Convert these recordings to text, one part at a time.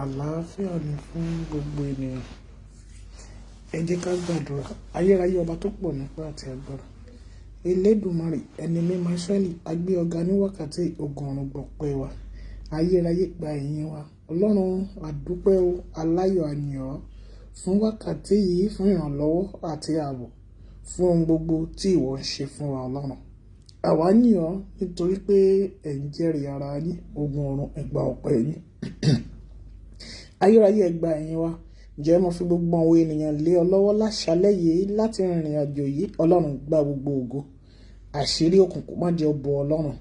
Àlàáfíà ni fún gbogbo ènìyàn. Ẹ jẹ́ ká gbàdúrà. Ayérayé ọba tó pọ̀ nípa àti agbára. Elédùmarè, ẹni mímọ́ Ísírẹ́lì, a gbé ọ ga ní wákàtí ogun ọ̀run gbọpẹ́ wa. Ayérayé, gba ìyìn wa. Ọlọ́run, àdúpẹ́ o, aláyọ̀ àyàn ọ́ fún wákàtí yìí, fún ìrànlọ́wọ́ àti ààbò, fún ohun gbogbo tí ìwọ ń ṣe fún wa, Ọlọ́run. Àwa yìn ọ́ nítorí pé ẹ̀ ń jẹ́rìí ara yín. Ogun ọ̀run, ẹ gba ọpẹ́ yín. Ayérayé, ẹ gba ìyìn wa. Ǹjẹ́ mo fi gbogbo àwọn ènìyàn lé ọ lọ́wọ́ láṣálẹ́ yìí láti rìnrìn àjò yìí. Ọlọ́run, gba gbogbo ògo. Àṣírí òkùnkùn, má jẹ́ ó bò, Ọlọ́run.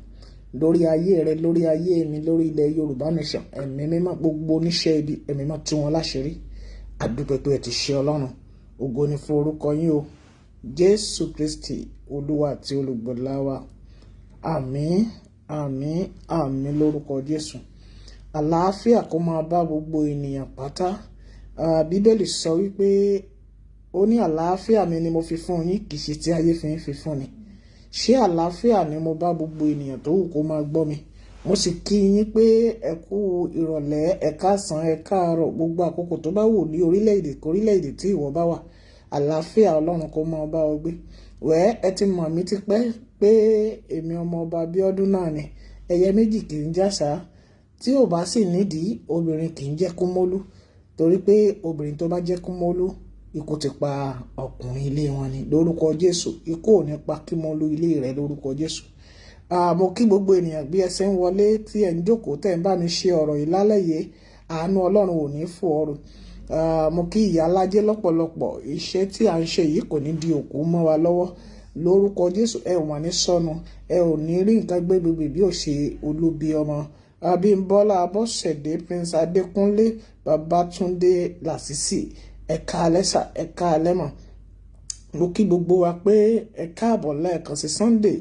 Lórí ayé rẹ, lórí ayé mi, lórí ilẹ̀ Yorùbá Nation, ẹ̀mí mímọ́, gbogbo oníṣẹ́ ibi, ẹ̀mí mímọ́, tú wọn láṣìírí. Àdúpẹ́ pé ẹ ti ṣe, Ọlọ́run. Ògo ni fún orúkọ yín o. Jésù Kristi, Olúwa àti Olùgbàlà wa. Àmín, àmín, àmín lórúkọ Jésù. Àlàáfíà kó máa bá gbogbo ènìyàn pátá. Bíbélì sọ wípé ó ní, "Àlàáfíà mi ni mo fi fún yín, kì í ṣe tí ayé fi ń fi fún ni." Ṣé àlàáfíà ni mo bá gbogbo ènìyàn tó wù kó máa gbọ́ mi? Mo sì kí yín pé ẹ kú ìrọ̀lẹ́, ẹ káàsán, ẹ káàárọ̀, gbogbo àkókò tó bá wù ní orílẹ̀-èdè kórílẹ̀-èdè tí ìwọ bá wà. Àlàáfíà Ọlọ́run kó máa bá ọ gbé. Wẹ́ ẹ ti mọ̀ mí tipẹ́ pé èmi ọmọ ọba Abíọ́dún náà ni. Ẹyẹ méjì kì í jàsá. Tí ò bá sì nídìí, obìnrin kì í jẹ́ kúmólú, torí pé obìnrin tó bá jẹ́ kúmólú, ikú ti pa ọkùnrin ilé wọn ni. Lórúkọ Jésù, ikú ò ní pa kímólú ilé rẹ lórúkọ Jésù. Mo kí gbogbo ènìyàn bí ẹ ṣe ń wọlé, tí ẹ ń jókòó, tẹ̀ ń bá mi ṣe ọ̀rọ̀ yìí lálẹ́ yìí. Àánú Ọlọ́run ò ní fò ọrùn. Mo kí ìyá alájẹ lọ́pọ̀lọpọ̀. Iṣẹ́ tí à ń ṣe yìí kò ní di òkú mọ́ wa lọ́wọ́ lórúkọ Jésù. Ẹ ò wà ní sọnù, ẹ ò ní rí nǹkan gbé gbogbo bí ò ṣe olúbi ọmọ. Abímbọ́lá Abọ́sẹ̀dé, Prince Adékúnlé, Babátúndé Lásìsì, ẹ káalẹ́ sà, ẹ káalẹ́ mà. Mo kí gbogbo wa pé ẹ káàbọ̀ lẹ́ẹ̀kan sí. Sunday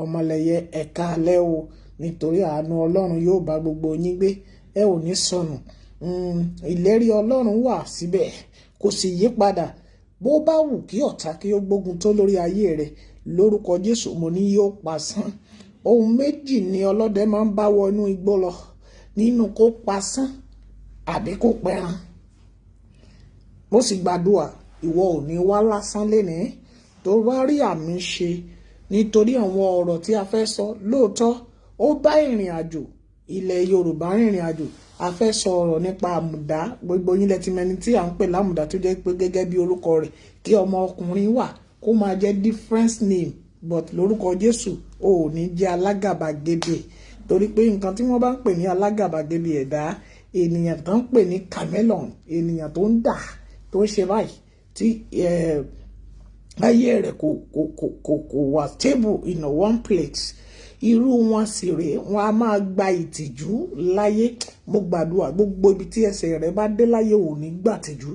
Ọmọlẹ́yẹ, ẹ káalẹ́ o, nítorí àánú Ọlọ́run yóò bá gbogbo yín gbé. Ẹ ò ní sọnù. Ìlérí Ọlọ́run wà síbẹ̀, kò sì yí padà. Bó bá wù kí ọ̀tá kí ó gbógun tó lórí ayé rẹ, lórúkọ Jésù, mo ní yóò pasán. Ohun méjì ni ọlọ́dẹ máa ń bá wọnú igbó lọ nínú: kó pasán àbí kó pẹran. Mo sì gbàdúrà, ìwọ ò ní wá lásán lénìí tó bá rí àmín ṣe, nítorí àwọn ọ̀rọ̀ tí a fẹ́ sọ lóòótọ́, ó bá ìrìn àjò ilẹ̀ Yorùbá rìnrìn àjò. A fẹ́ sọ ọ̀rọ̀ nípa àmùdá. Gbogbo yín lẹ ti mẹni tí à ń pè lámùdá, tó jẹ́ pé gẹ́gẹ́ bí orúkọ rẹ̀, kí ọmọ ọkùnrin wà kó máa jẹ́ different name. But lórúkọ Jésù, ò ní jẹ́ alágàbàgebè, torí pé nǹkan tí wọ́n bá ń pè ní alágàbàgebè ẹ̀dá, ènìyàn tó ń pè ní chameleon, ènìyàn tó ń dà, tó ń ṣe báyìí, tí ayé rẹ̀ kò wà stable in one place, irú wọn sì rèé, wọn a máa gba ìtìjú láyé. Mo gbàdúrà, gbogbo ibi tí ẹsẹ̀ rẹ bá dé láyé, ò ní gbà tìjú.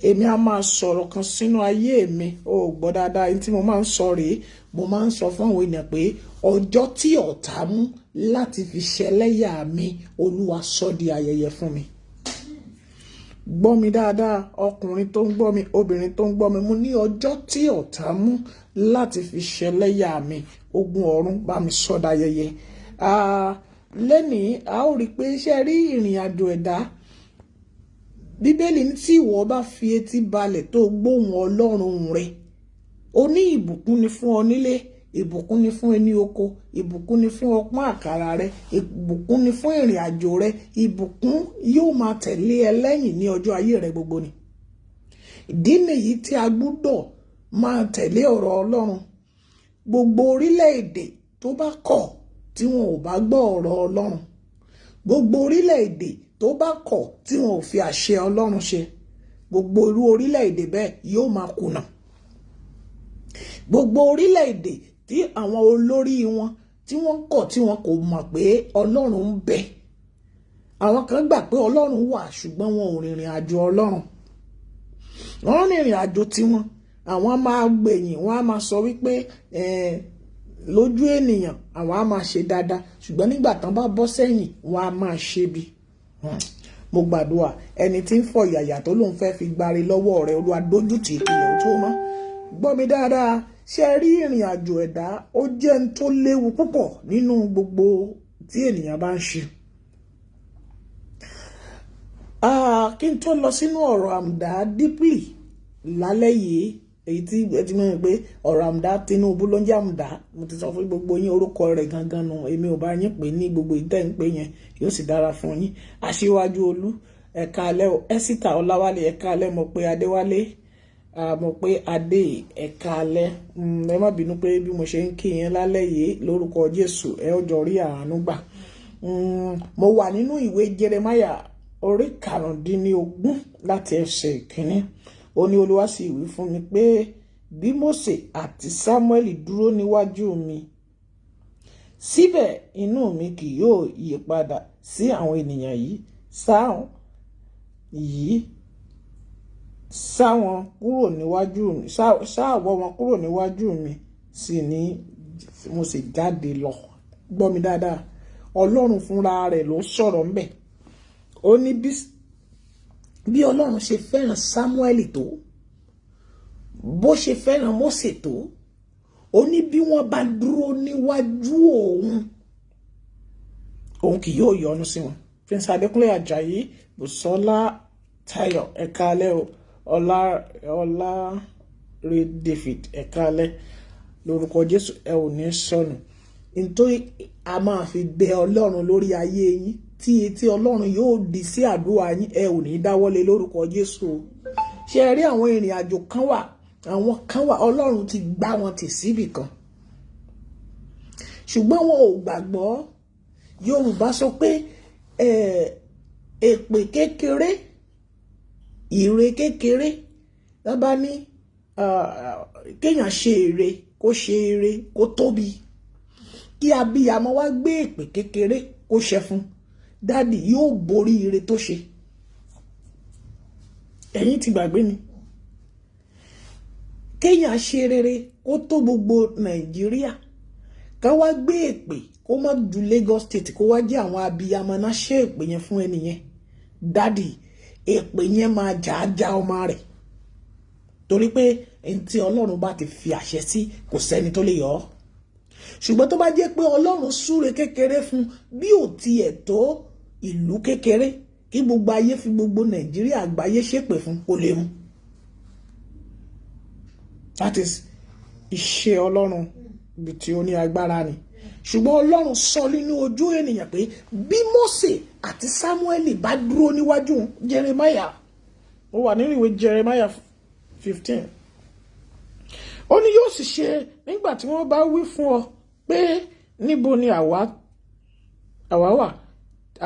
Èmi a máa sọ̀rọ̀ kan sínú ayé mi, ó gbọ́ dáadáa. Ní tí mo máa ń sọ rèé, mo máa ń sọ fún àwọn ènìyàn pé ọjọ́ tí ọ̀tá mú láti fi ṣẹlẹ́yà mi, Olúwa, sọ di ayẹyẹ fún mi. Gbọ́ mi dáadáa, ọkùnrin tó ń gbọ́ mi, obìnrin tó ń gbọ́ mi. Mo ní ọjọ́ tí ọ̀tá mú láti fi ṣẹlẹ́yà mi, ogun ọ̀run, bá mi sọ́dà ayẹyẹ. Lẹ́nìí, a ó rí i pé ṣe rí ìrìn àjò ẹ̀dá. Bíbélì ní tí ìwọ bá fi etí balẹ̀ tó gbóhùn Ọlọ́run rẹ, ó ní ìbùkún ni fún ọ nílé, ìbùkún ni fún ẹni oko, ìbùkún ni fún ọpọ́n àkàrà rẹ, ìbùkún ni fún ìrìn àjò rẹ, ìbùkún yóò máa tẹ̀lé ẹ lẹ́yìn ní ọjọ́ ayé rẹ gbogbo ni. Ìdí nìyí tí a gbúdọ̀ máa tẹ̀lé ọ̀rọ̀ Ọlọ́run. Gbogbo orílẹ̀-èdè tó bá kọ̀ tí wọn ò bá gbọ́ ọ̀rọ̀ Ọlọ́run, gbogbo orílẹ̀-èdè tó bá kọ̀ tí wọn ò fi àṣẹ Ọlọ́run ṣe, gbogbo irú orílẹ̀-èdè bẹ́ẹ̀ yóò máa kùnà. Gbogbo orílẹ̀-èdè tí àwọn olórí wọn tí wọ́n kọ̀, tí wọn kò mọ̀ pé Ọlọ́run ń bẹ. Àwọn kan gbà pé Ọlọ́run wà, ṣùgbọ́n wọn ò rìnrìn àjò Ọlọ́run, wọ́n rìnrìn àjò tiwọn. Àwọn máa gbẹ̀yìn, wọ́n á máa sọ wípé lójú ènìyàn àwọn á máa ṣe dáadáa, ṣùgbọ́n nígbà tán bá bọ́ sẹ́yìn, wọ́n á máa ṣe bí. Mo gbàdúrà, ẹni tí ń fọ ìyàyà tó lóun fẹ́ fi gbáre lọ́wọ́ rẹ̀, Olúwa, dójú tì í kìlẹ̀ tó mọ́. Gbọ́ mi dáadáa. Ṣe rí ìrìn àjò ẹ̀dá, ó jẹ́ ń tó léwu púpọ̀ nínú gbogbo tí ènìyàn bá ń ṣe. Kí n tó lọ sínú ọ̀rọ̀ àmdá deeply lálẹ́ yìí, èyí tí ẹ ti mọ̀ pé ọ̀rọ̀ àmdá, Tinubu ló ń jẹ́ àmdá. Mo ti sọ fún gbogbo yín orúkọ rẹ̀ gangan nù. Èmi ò bá yín pè ní gbogbo ìtẹ́ ń pè yẹn, yóò sì dára fún yín. Aṣíwájú Olú, ẹ̀ka alẹ́ o. Ẹ́sítà Ọláwálé, ẹ̀ka alẹ́. Mọ̀ pé Adéwálé, mọ̀ pé Adé, ẹ̀ka alẹ́. Ẹ má bínú pé bí mo ṣe ń kí yín lálẹ́ yìí. Lórúkọ Jésù, ẹ ó jọ rí àánú gbà. Mo wà nínú ìwé Jeremiah orí 15 láti ẹsẹ̀ ìkíní. Ó ní, Olúwa sì wí fún mi pé, bí Mósè àti Sámúẹ́lì dúró níwájú mi, síbẹ̀ inú mi kì yóò yí padà sí àwọn ènìyàn yìí. Sáwọn yìí sá wọn kúrò níwájú mi, sáàwọ́ wọn kúrò níwájú mi sì ni mo sì jáde lọ. Gbọ́ mi dáadáa, Ọlọ́run fúnra rẹ̀ ló sọ̀rọ̀ ńbẹ̀. Ó ní bí Ọlọ́run ṣe fẹ́ràn Sámúẹ́lì tó, bó ṣe fẹ́ràn Mósè tó, ó ní bí wọ́n bá dúró níwájú òun, òun kì yóò yọ́nú sí wọn. Prince Adékúnlé Ajayi, Bùsọ́lá Táyọ̀, ẹ̀ka alẹ́ o. Ọlá Ọláre David, ẹ̀ka alẹ́. Lórúkọ Jésù, ẹ ò ní sọnù. Nítorí a máa fi bẹ Ọlọ́run lórí ayé yín, tí etí Ọlọ́run yóò di sí àdúrà yín, ẹ ò ní dáwọ́lé lórúkọ Jésù o. Ṣé ẹ rí, àwọn ìrìn àjò kan wà, àwọn kan wà, Ọlọ́run ti gbá wọn tì síbì kan, ṣùgbọ́n wọn ò gbàgbọ́. Yorùbá sọ pé èpè kékeré, ire kékeré lábá ní kéèyàn ṣe ère, kó ṣe ere kó tóbi, kí abiyamọ wá gbé èpè kékeré kó ṣe fún daddy, yóò borí ire tó ṣe. Ẹ̀yin ti gbàgbé ni kéèyàn ṣe rere kó tó gbogbo Nàìjíríà, ká wá gbé èpè kó má ju Lagos State, kó wá jẹ́ àwọn abiyamọ náà ṣe èpè yẹn fún ẹni yẹn, daddy, èpè yẹn máa jà á já ọmọ rẹ̀, torí pé ẹni tí Ọlọ́run bá ti fi àṣẹ sí, kò sẹ́ni tó lè yọ ọ́. Ṣùgbọ́n tó bá jẹ́ pé Ọlọ́run súre kékeré fún, bí ò tiẹ̀ tó ìlú kékeré, kí gbogbo ayé fi gbogbo Nàìjíríà àgbáyé ṣépè fún, kò lè mú. That is iṣẹ́ Ọlọ́run, ibi tí ó ní agbára ni. Ṣùgbọ́n Ọlọ́run sọ nínú ojú ènìyàn pé bí Mósè àti Sámúẹ́lì bá dúró níwájú Jeremiah, ó wà nínú ìwé Jeremiah 15, ó ní yóò sì ṣe nígbà tí wọ́n bá wí fún ọ pé, níbo ni àwa wà,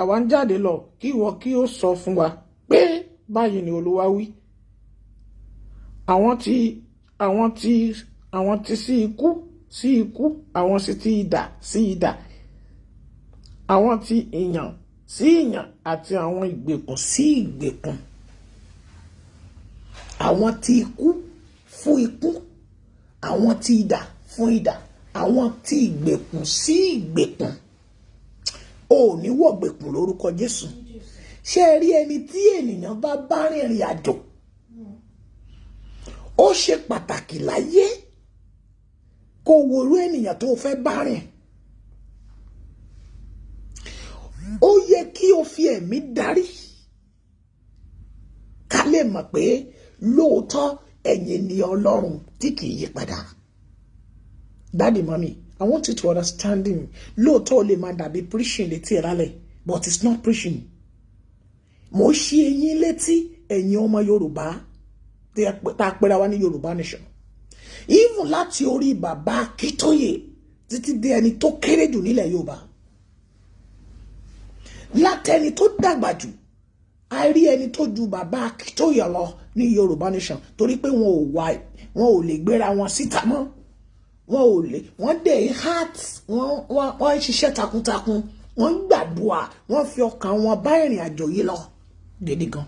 àwa ń jáde lọ, kí ìwọ kí ó sọ fún wa pé, báyìí ni Olúwa wí, àwọn ti sí ikú sí ikú, àwọn sì ti idà sí idà, àwọn ti ìyàn sí ìyàn, àti àwọn ìgbèkùn sí ìgbèkùn, àwọn ti ikú fún ikú, àwọn ti idà fún idà, àwọn ti ìgbèkùn sí ìgbèkùn. O ò ní wọ̀ gbèkùn lórúkọ Jésù. Ṣé ẹ rí, ẹni tí ènìyàn bá bá rìnrìn àjò, ó ṣe pàtàkì láyé kó wo irú ènìyàn tó fẹ́ bá rìn. Ó yẹ kí o fi ẹ̀mí darí, ká lè mọ̀ pé lóòótọ́ ẹ̀yin ni Ọlọ́run tí kì í yí padà. Daddy, mommy, I want you to understand him. Lóòótọ́, ó lè máa dàbí preaching létí ẹ̀ lálẹ́, but it's not preaching. Mo ṣí eyín létí ẹ̀yin ọmọ Yorùbá tá a pera wa ní Yorùbá nation, even láti orí bàbá Akíntóyè títí dé ẹni tó kéré jù nílẹ̀ Yorùbá, látẹni tó dàgbà jù, a rí ẹni tó ju bàbá Akíntóyè lọ ní Yorùbá nation, torí pé wọn ò wá, wọn ò lè gbéra wọn síta mọ́, wọn ò lè, wọ́n dẹ̀ heart wọ́n, wọ́n ń ṣiṣẹ́ takuntakun, wọ́n ń gbàdúrà, wọ́n fi ọkàn wọn bá ìrìn àjò yìí lọ gidi gan.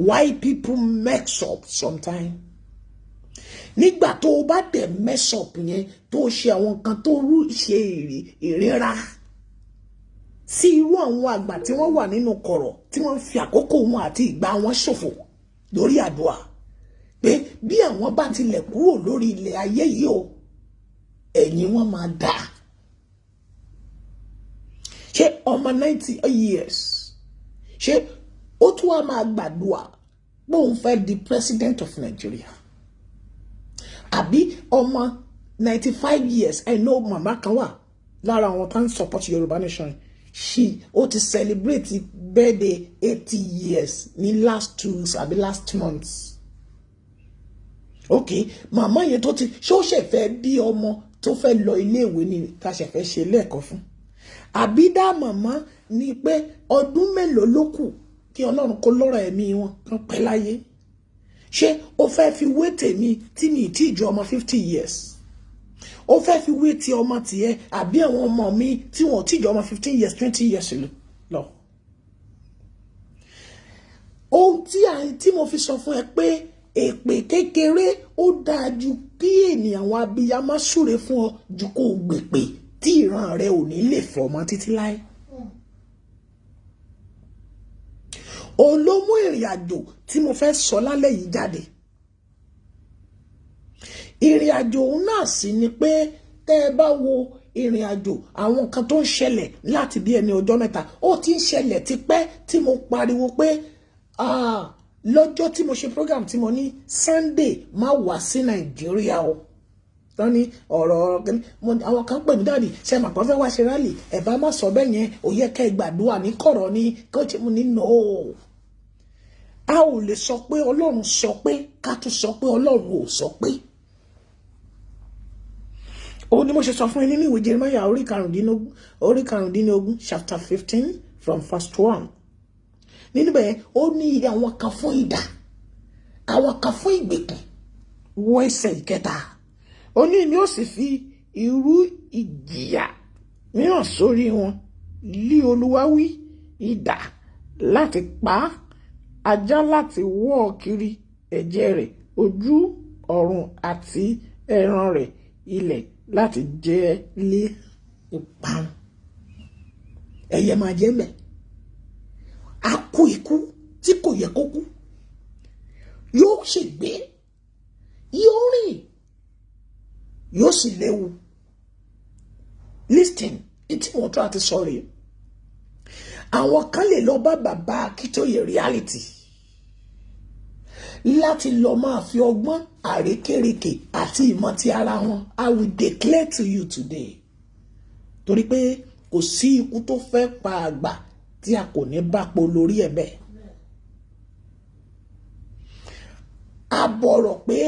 Why people mess up sometimes? Nígbà tó o bá dẹ̀ mess up yẹn, tó o ṣe àwọn nǹkan tó rú ṣe ìríra sí irú àwọn àgbà tí wọ́n wà nínú kọ̀rọ̀, tí wọ́n fi àkókò wọn àti ìgbà wọn ṣòfò lórí àdúrà, pé bí àwọn bá tilẹ̀ kúrò lórí ilẹ̀ ayé yìí o, ẹ̀yìn wọn máa dà. Ṣé ọmọ 90 years, ṣé Ó tún wá máa gbàdúrà pé òun fẹ́ di president of Nigeria, àbí ọmọ 95 years. I know màmá kan wà lára àwọn tó ń support Yorùbá Nation. She ó ti celebrate birthday 80 years ní last 2 weeks àbí last month. Ok, màmá yẹn tó ti ṣé ó ṣe fẹ́ bí ọmọ tó fẹ́ lọ iléèwé ni ká ṣe fẹ́ ṣe lẹ́ẹ̀kọ́ fún, àbí dá màmá ni pé ọdún mélòó ló kù kí Ọlọ́run kó lọ́rọ̀ ẹ̀mí wọn kan pẹ́ láyé? Ṣé o fẹ́ fi wé tèmi tí mi tí ju ọmọ 50 years? O fẹ́ fi wé ti ọmọ tiẹ̀ àbí àwọn ọmọ mi tí wọn ò tí ju ọmọ 15 years, 20 years lọ? Ohun tí mo fi sọ fún ẹ pé èpè kékeré ó dáa ju kí ènìyàn àwọn abiyamọ súre fún ọ ju kó o gbèpè tí ìran rẹ ò ní lè fọ̀ mọ́ títí láé. Òun ló mú ìrìn àjò tí mo fẹ́ sọ lálẹ́ yìí jáde. Ìrìn àjò òun náà sì ni pé tẹ́ ẹ bá wo ìrìn àjò àwọn nǹkan tó ń ṣẹlẹ̀ láti bí ẹni ọjọ́ mẹ́ta, ó ti ń ṣẹlẹ̀ tipẹ́ tí mo pariwo pé lọ́jọ́ tí mo ṣe program tí mo ní Sunday má wá sí Nàìjíríà o, tán ní ọ̀rọ̀ àwọn kan pè mí, "Daddy, ṣe mà pọ́n fẹ́ wá ṣe rally, ẹ̀ bá má sọ bẹ́ẹ̀ yẹn, ò yẹ kẹ́ gbàdúrà ní kọ̀rọ̀ ní kí ó ti mú ní." No, a ò lè sọ pé Ọlọ́run sọ pé ká tún sọ pé Ọlọ́run ò sọ pé. Òun ni mo ṣe sọ fún yín nínú ìwé Jeremiah orí 15, chapter 15 from verse 1. Nínú bẹ́ẹ̀, ó ní àwọn kan fún idà, àwọn kan fún ìgbèkùn. Wọ ẹsẹ̀ ìkẹta, ó ní èmi ó sì fi irú ìjìyà mìíràn sórí wọn lí Olúwa wí, idà láti pa á, ajá láti wọ́ ọ kiri ẹ̀jẹ̀ rẹ̀ ojú ọ̀run àti ẹran rẹ̀ ilẹ̀ láti jẹ lé ìparun. Ẹyẹ máa jẹ mẹ́. A kú ikú tí kò yẹ kó kú, yóò ṣègbé, yóò rìn, yóò sì léwu. Listen, tí mo tún àti sọ rèé, àwọn kan lè lọ bá bàbá Akíntóyè reality láti lọ máa fi ọgbọ́n àrékérekè àti ìmọ̀ ti ara wọn. I will declare to you today, torí pé kò sí ikú tó fẹ́ pa àgbà tí a kò ní bá po lórí ẹ̀ bẹ́ẹ̀. Àbọ̀rọ̀ pé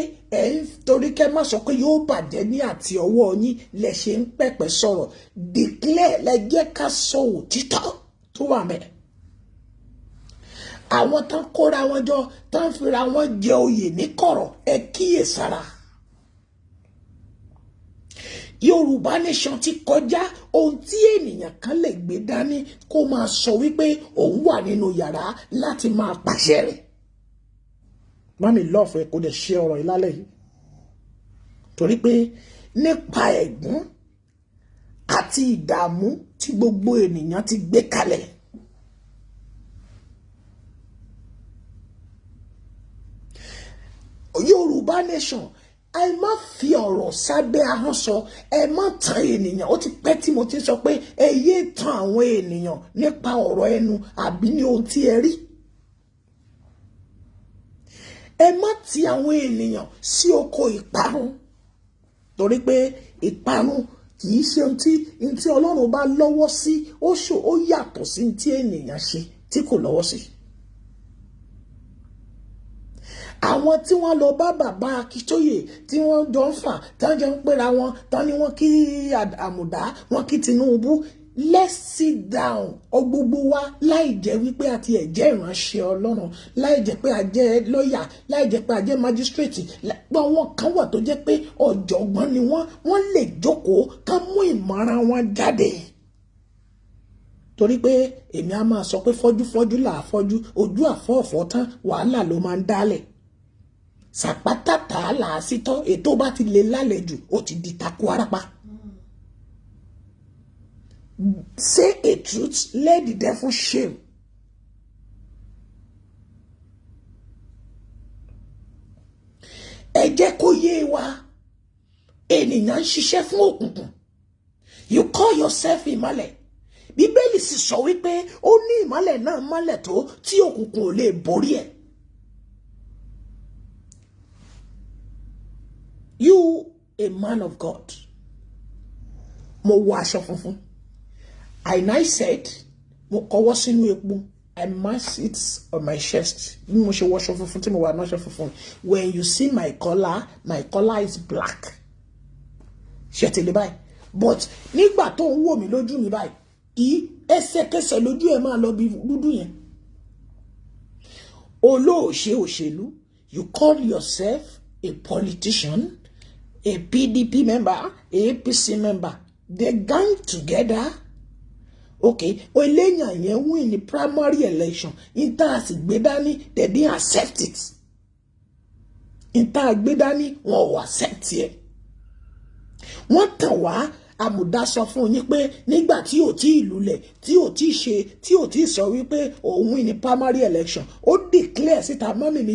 ẹ̀ ń torí kẹ́ má sọ pé yóò bàjẹ́ ní àti ọwọ́ yín lẹ ṣe ń pẹ̀pẹ̀ sọ̀rọ̀. Declare, lẹ jẹ́ ká sọ òtítọ́ tó wà mẹ́. Àwọn tán kóra wọn jọ, tán fira wọn jẹ oyè ní kọ̀rọ̀, ẹ kíyèsára. Yorùbá Nation ti kọjá ohun tí ènìyàn kan lè gbé dání kó máa sọ wípé òun wà nínú yàrá láti máa pàṣẹ rẹ̀. Mami lọ́ọ̀fù ẹ kò dẹ̀ ṣe ọ̀rọ̀ yìí lálẹ́ yìí, torí pé nípa ẹ̀gún àti ìdààmú tí gbogbo ènìyàn ti gbé kalẹ̀, Yorùbá Nation, ẹ má fi ọ̀rọ̀ sábẹ́ ahọ́n sọ, ẹ má tan ènìyàn. Ó ti pẹ́ tí mo ti sọ pé ẹ yé tan àwọn ènìyàn nípa ọ̀rọ̀ ẹnu àbí ní ohun tí ẹ rí. Ẹ má ti àwọn ènìyàn sí oko ìparun, torí pé ìparun kì í ṣe ohun tí Ọlọ́run bá lọ́wọ́ sí. Ó ṣò ó yàtọ̀ sí tí ènìyàn ṣe tí kò lọ́wọ́ sí. Àwọn tí wọ́n lọ bá bàbá Akíntóyè tí wọ́n jọ ń fà, tí wọ́n jọ ń pera wọn, tán ni wọ́n kí Àmùdá, wọ́n kí Tinubu. Let's sit down, gbogbo wa, láì jẹ́ wípé a ti ẹ̀ jẹ́ ìránṣẹ́ Ọlọ́run, láì jẹ́ pé a jẹ́ lọ́yà, láì jẹ́ pé a jẹ́ májísírèètì. Àwọn kan wà tó jẹ́ pé ọ̀jọ̀gbọ́n ni wọ́n, wọ́n lè jókòó ká mú ìmọ̀ràn wọn jáde. Torí pé èmi á máa sọ pé fọ́júfọ́jú là á fọ́jú, ojú àfọ́ọ̀fọ́ tán, wàhálà ló máa ń dálẹ̀. Sàpátà tà á là á sí tán, ètò bá ti lè lálẹ́ jù, ó ti di takú arapa. Say a truth, let the devil shame. Ẹ jẹ́ kó yé wa, ènìyàn ń ṣiṣẹ́ fún òkùnkùn. You call yourself ìmọ́lẹ̀. Bíbélì sì sọ wípé ó ní ìmọ́lẹ̀ náà mọ́lẹ̀ tó tí òkùnkùn ò lè borí ẹ̀. You, a man of God, mo wọ aṣọ funfun. I now said, mo kọwọ́ sínú epo. I mask it on my chest. Bí mo ṣe wọṣọ funfun tí mo wà náṣọ funfun. When you see my collar is black. Ṣe tẹ̀lé báyìí? But nígbà tó ń wò mí lójú mi báyìí, kí ẹsẹ̀kẹsẹ̀ lójú ẹ̀ máa lọ bí dúdú yẹn. Olóòṣè òṣèlú, you call yourself a politician, a PDP member, a APC member. They gang together. Okay, eléyàn yẹn win ní primary election. Ìta sì gbé dání, they didn't accept it. Ìta gbé dání, wọn ò accept ẹ̀. Wọ́n tàn wá. Àmùdá sọ fún yín pé nígbà tí ò tí ì lulẹ̀, tí ò tí ì ṣe, tí ò tí ì sọ wípé òun win ní primary election, ó declare síta. Mummy mi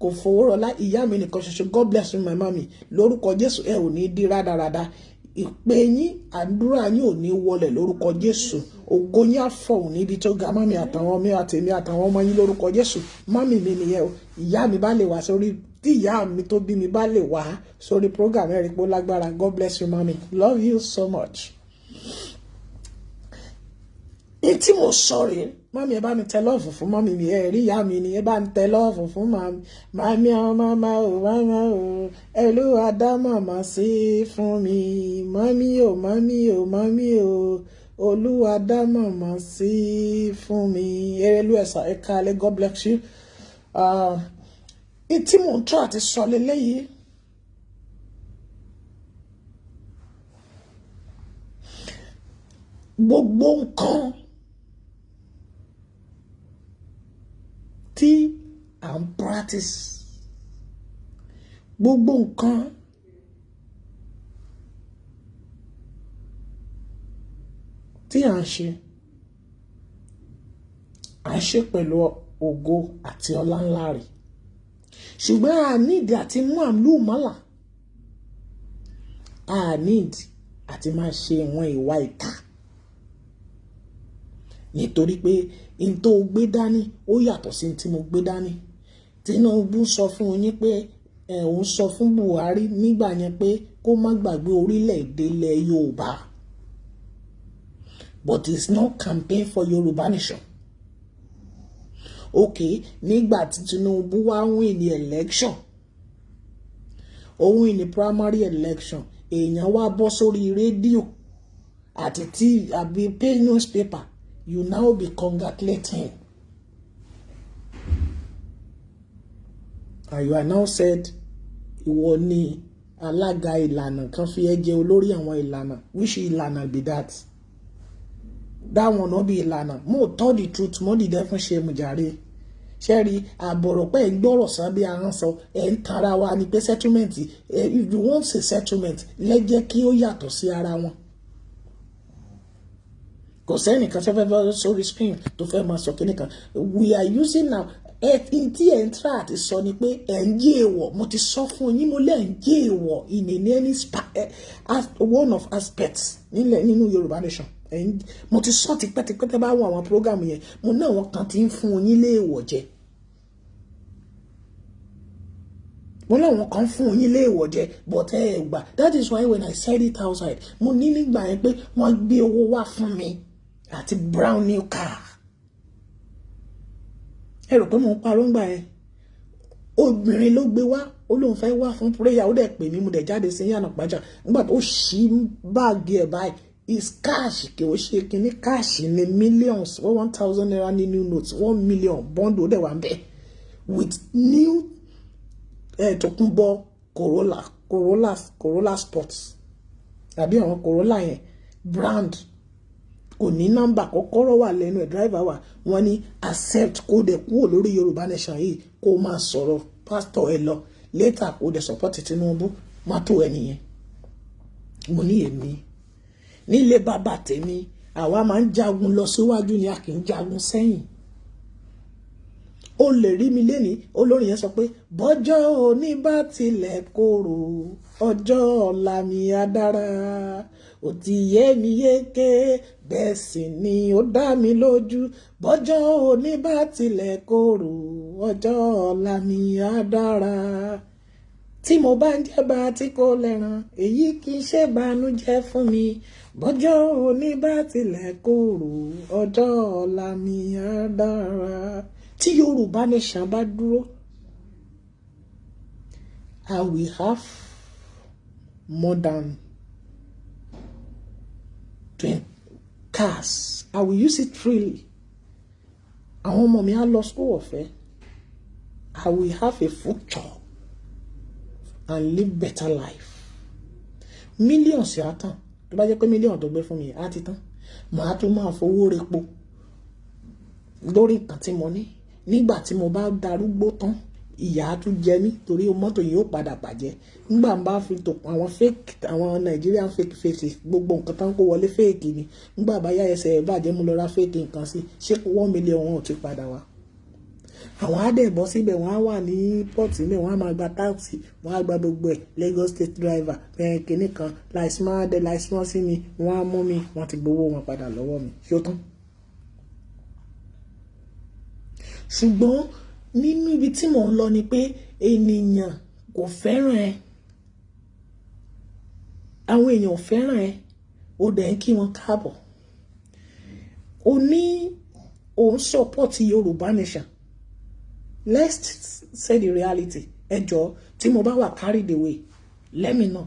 kò fowó rọlá, ìyá mi nìkan ṣoṣo. God bless you, my mommy. Lórúkọ Jésù, ẹ ò ní di rádaràda. Ìpè yín, àdúrà yín ò ní wọlẹ̀ lórúkọ Jésù. Ògo yín á fọ̀hún níbi tó ga. Mummy àtàwọn ọmọ àtèmi àtàwọn ọmọ yín lórúkọ Jésù. Mummy mi nìyẹn o. Ìyá mi bá lè wá sórí, tí ìyá mi tó bí mi bá lè wá sórí program, ẹ̀rí pé ó lágbára. God bless you, mommy, love you so much. Tí mo sọ rèé, mummy, ẹ bá mi tẹ love fún mummy mi. Ẹ rí ìyá mi ni, ẹ bá ń tẹ love fún mummy. Mummy ọ màmá o, màmá o, Olúwa dá màmá sí fún mi. Mummy o, mummy o, mummy o, Olúwa dá màmá sí fún mi. Erelu ẹ̀sà, ẹ̀ka alẹ́. God bless you. Tí mò ń tọ́ àti sọ lélẹ́yìí. Gbogbo nǹkan tí à ń practice, gbogbo nǹkan tí à ń ṣe, à ń ṣe pẹ̀lú ògo àti ọlá ńlá rẹ̀. Ṣùgbọ́n a need àti mú àmúlùmálà, a need àti máa ṣe ìwọ̀n ìwà ìkà, nítorí pé n tó gbé dání ó yàtọ̀ sí tí mo gbé dání. Tinubu sọ fún yín pé ẹ̀ òun sọ fún Buhari nígbà yẹn pé kó má gbàgbé orílẹ̀-èdè ilẹ̀ Yorùbá, but it's not campaign for Yorùbá nation. Okay, nígbà tí Tinubu wá win ní election, ó win ní primary election, èèyàn wá bọ́ sórí rédíò àti tí àbí pay newspaper, you now be congratulating and you are now said ìwọ ni alága ìlànà kan fi ẹ́ jẹ olórí àwọn ìlànà. Which ìlànà be that? That one no be ìlànà. Mo tell the truth, mo dìde fún ṣe mùjàre. Ṣẹ́rí àbọ̀rọ̀ pé ẹ̀ ń gbọ́rọ̀ sábẹ́ ahọ́n sọ, ẹ̀ ń tara wa ni pé settlement, if you want a settlement, lẹ́jẹ́ kí ó yàtọ̀ sí ara wọn. Kò sẹ́nìkan tó fẹ́ fẹ́ sórí screen tó fẹ́ máa sọ kíní kan we are using now. Ẹ tí ẹ̀ ń tra àti sọ ni pé ẹ̀ ń jẹ́ èèwọ̀. Mo ti sọ fún yín, mo lẹ́ ń jẹ́ èèwọ̀ in any one of aspects nílẹ̀ nínú Yorùbá nation. Mo ti sọ tipẹ́tipẹ́. Tẹ́ bá wọ àwọn program yẹn, mo ní àwọn kan ti ń fún yín léèwọ̀ jẹ. Mo láwọn kan fún yín léèwọ̀ jẹ, but ẹ gbà. That is why when I said it outside, mo ní nígbà yẹn pé wọ́n gbé owó wá fún mi àti brown new car. Ẹ rò pé mo ń parọ́ ńgbà yẹn? Obìnrin ló gbé wá, ó lóun fẹ́ wá fún prayer. Ó dẹ̀ pè mí, mo dẹ̀ jáde sí yànnà pàjá. Nígbà tó ṣí báàgì ẹ̀ báyìí, is cash. Kì ó ṣe kínní, cash ní millions, ₦1,000 ní new notes, 1 million bundle. Ó dẹ̀ wà ń bẹ̀ with new Tòkunbọ̀ Corolla, Corolla, Corolla Sports àbí àwọn Corolla yẹn brand, kò ní nọ́mbà, kọ́kọ́rọ́ wà lẹ́nu ẹ̀, driver wà. Wọ́n ní accept kó dẹ̀ kúrò lórí Yorùbá nation yìí, kó máa sọ̀rọ̀ pastor ẹ lọ later, kó dẹ̀ support Tinubu mọ́tò ẹ nìyẹn. Mo ní èmi nílé bàbá tèmi, àwa máa ń jagun lọ síwájú ni, a kì í jagun sẹ́yìn. O lè rí mi léni. Olórin yẹn sọ pé bọ́jọ́ òní bá tilẹ̀ korò, ọjọ́ ọ̀la mi á dára. Ó ti yé mi yéké. Bẹ́ẹ̀ sì ni ó dá mi lójú, bọ́jọ́ òní bá tilẹ̀ korò, ọjọ́ ọ̀la mi á dára. Tí mo bá ń jẹba tí kò lẹ́ran, èyí kì í ṣe ìbànújẹ́ fún mi. Bọ́jọ́ òní bá tilẹ̀ korò, ọjọ́ ọ̀la mi á dára. Tí Yorùbá Nation bá dúró, I will have more than 20 cars. I will use it freely. Àwọn ọmọ mi á lọ school ọ̀fẹ́. I will have a future and live better life. Millions á tán. Tó bá jẹ́ pé mílíọ̀nù tó gbé fún mi á ti tán, màá tún máa fowó repo lórí nǹkan tí mo ní. Nígbà tí mo bá darúgbó tán, ìyà á tún jẹ mí torí mọ́tò yìí ó padà bàjẹ́. Nígbà bá fi tò àwọn fake, àwọn Nigerian fake faces, gbogbo nǹkan tán kó wọlé, fake ni. Nígbà bá yá, ẹsẹ̀ ẹ̀ bàjẹ́, mo lọ ra fake nǹkan sí. Ṣé 1 million wọn ò ti padà wá? Àwọn á dẹ̀ bọ́ síbẹ̀, wọ́n á wà ní port níbẹ̀, wọ́n á máa gba taxi, wọ́n á gba gbogbo ẹ̀. Lagos State driver bẹ́ẹ̀ kínní kan láìsímọ́ dé, láìsímọ́ sí mi, wọ́n á mú mi, wọ́n ti gbowó wọn padà lọ́wọ́ mi. Ṣó tán? Ṣùgbọ́n nínú ibi tí mò ń lọ ni pé ènìyàn kò fẹ́ràn ẹ, àwọn èèyàn ò fẹ́ràn ẹ, ó dẹ̀ ń kí wọn káàbọ̀. O ní òun support Yorùbá Nation. Let's say the reality. Ẹ jọ̀ọ́, tí mo bá wà carried away, let me know.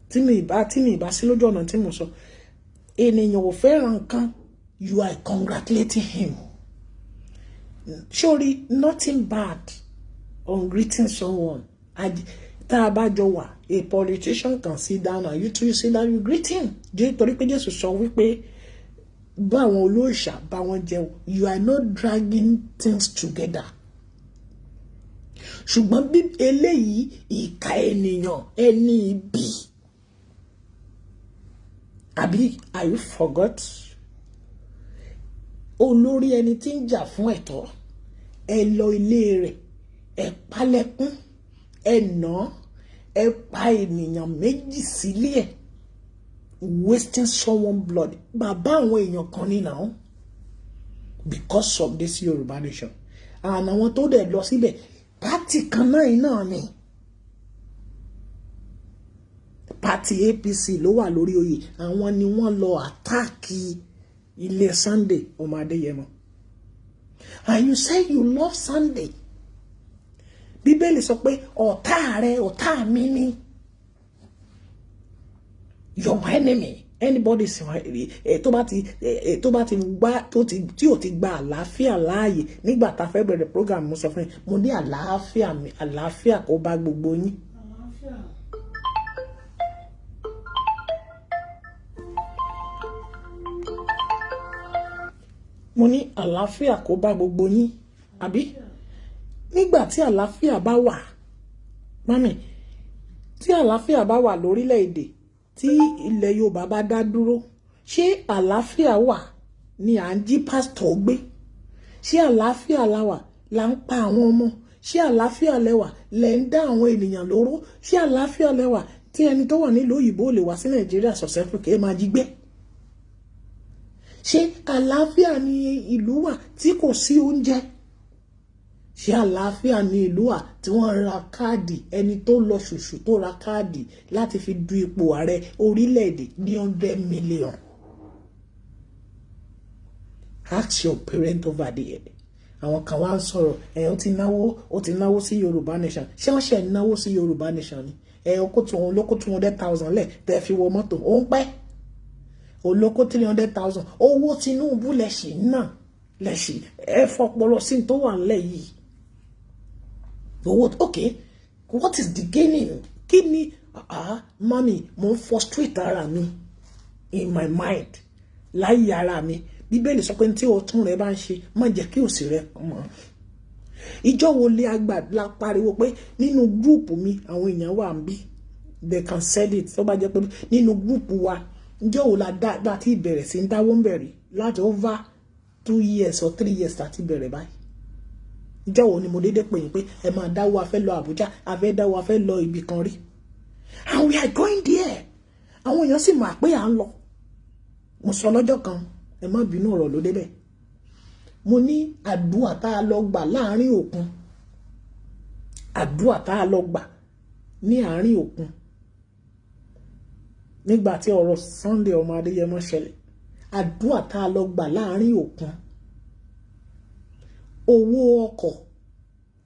Tí mi ìbá sí lójú ọ̀nà tí mo sọ, ènìyàn ò fẹ́ràn nǹkan, you are congratulating him. Surely nothing bad on greeting someone. Tá a bá jọ wà, a politician can sit down and you too sit down, you greet him. Torí pé Jésù sọ wípé bá àwọn olóòṣà bá wọn jẹun. You are not dragging things together. Ṣùgbọ́n bí eléyìí, ìka ènìyàn, ẹni ibi, àbí are you forgot olórí ẹni tí ń jà fún ẹ̀tọ́? Ẹ lọ ilé rẹ̀, ẹ palẹ̀kùn, ẹ nà, ẹ pa ènìyàn méjì sílé ẹ̀, wasting someone blood. Bàbá àwọn èèyàn kan ní now, because of this Yorùbá Nation. And àwọn tó dẹ̀ lọ síbẹ̀, party kan náà náà ni, party APC ló wà lórí oyè. Àwọn ni wọ́n lọ attack ilé Sunday ọmọ Adéyẹmọ. And you say you love Sunday. Bíbélì sọ pé ọ̀tá rẹ, ọ̀tá mi ni. Your enemy, anybody tó bá ti gbá tó ti tí ò ti gba àlàáfíà láàyè. Nígbà tá a fẹ́ bẹ̀rẹ̀ program, mo sọ fún yín, mo ní àlàáfíà mi, àlàáfíà kó bá gbogbo yín. Àlàáfíà. Mo ní àlàáfíà kó bá gbogbo yín, àbí nígbà tí àlàáfíà bá wà, mummy, tí àlàáfíà bá wà lórílẹ̀‐èdè, tí ilẹ̀ Yorùbá bá dá dúró, ṣé àlàáfíà wà ni à ń jí pásítọ̀ gbé? Ṣé àlàáfíà la wà là ń pa àwọn ọmọ? Ṣé àlàáfíà lẹwà lẹ ń dá àwọn ènìyàn lóró? Ṣé àlàáfíà lẹwà tí ẹni tó wà nílùú òyìnbó lè wá sí Nàìjíríà successful kí ẹ máa jí gbé? Ṣé àlàáfíà ni ìlú wà tí kò sí oúnjẹ? Ṣé àlàáfíà ní ìlú wà tí wọ́n ra káàdì, ẹni tó lọ ṣùṣù tó ra káàdì láti fi du ipò ààrẹ orílẹ̀-èdè ní 100 million? Ask your parent over there. Àwọn kan wá ń sọ̀rọ̀ ẹ̀, ó ti náwó, ó ti náwó sí Yorùbá Nation. Ṣé wọ́n ṣe náwó sí Yorùbá Nation ni? Ẹ̀ ó kó tún òun ló kó 200,000 lẹ̀ tẹ́ fi wọ mọ́tò, ó ń pẹ́ olóko 300,000. Owó Tinubu lẹ̀ṣin náà lẹ̀ṣin ẹ fọpọlọ sí tó wà nílẹ̀ yìí. Owó, okay, what is the gaining? Kí ni? Ah, mummy, mo ń frustrate ara mi in my mind, láyé ara mi. Bíbélì sọ pé tí ọ̀tún rẹ bá ń ṣe, má jẹ́ kí òsì rẹ mọ̀. Ìjọ wo lè àgbà la pariwo pé nínú group mi, àwọn èèyàn wà ń bí, they can send it. Tó bá jẹ́ pé nínú group wa, ìjọ wo la dá láti ìbẹ̀rẹ̀ sí ń dáwó ń bẹ̀rẹ̀ láti over 2 years or 3 years láti bẹ̀rẹ̀ báyìí? Ìjọ wo ni mo dédé pè yín pé ẹ máa dáwó, a fẹ́ lọ Àbújá, a fẹ́ dáwó, a fẹ́ lọ ibì kan rí? And we are going there. Àwọn èèyàn sì mọ̀ pé à ń lọ. Mo sọ lọ́jọ́ kan, ẹ má bínú, ọ̀rọ̀ ló débẹ̀. Mo ní àdúrà tá a lọ gbà láàrin òkun, àdúrà tá a lọ gbà ní àárín òkun nígbà tí ọ̀rọ̀ Sunday ọmọ Adéyẹmọ ṣẹlẹ̀, àdúrà tá a lọ gbà láàrin òkun, owó ọkọ̀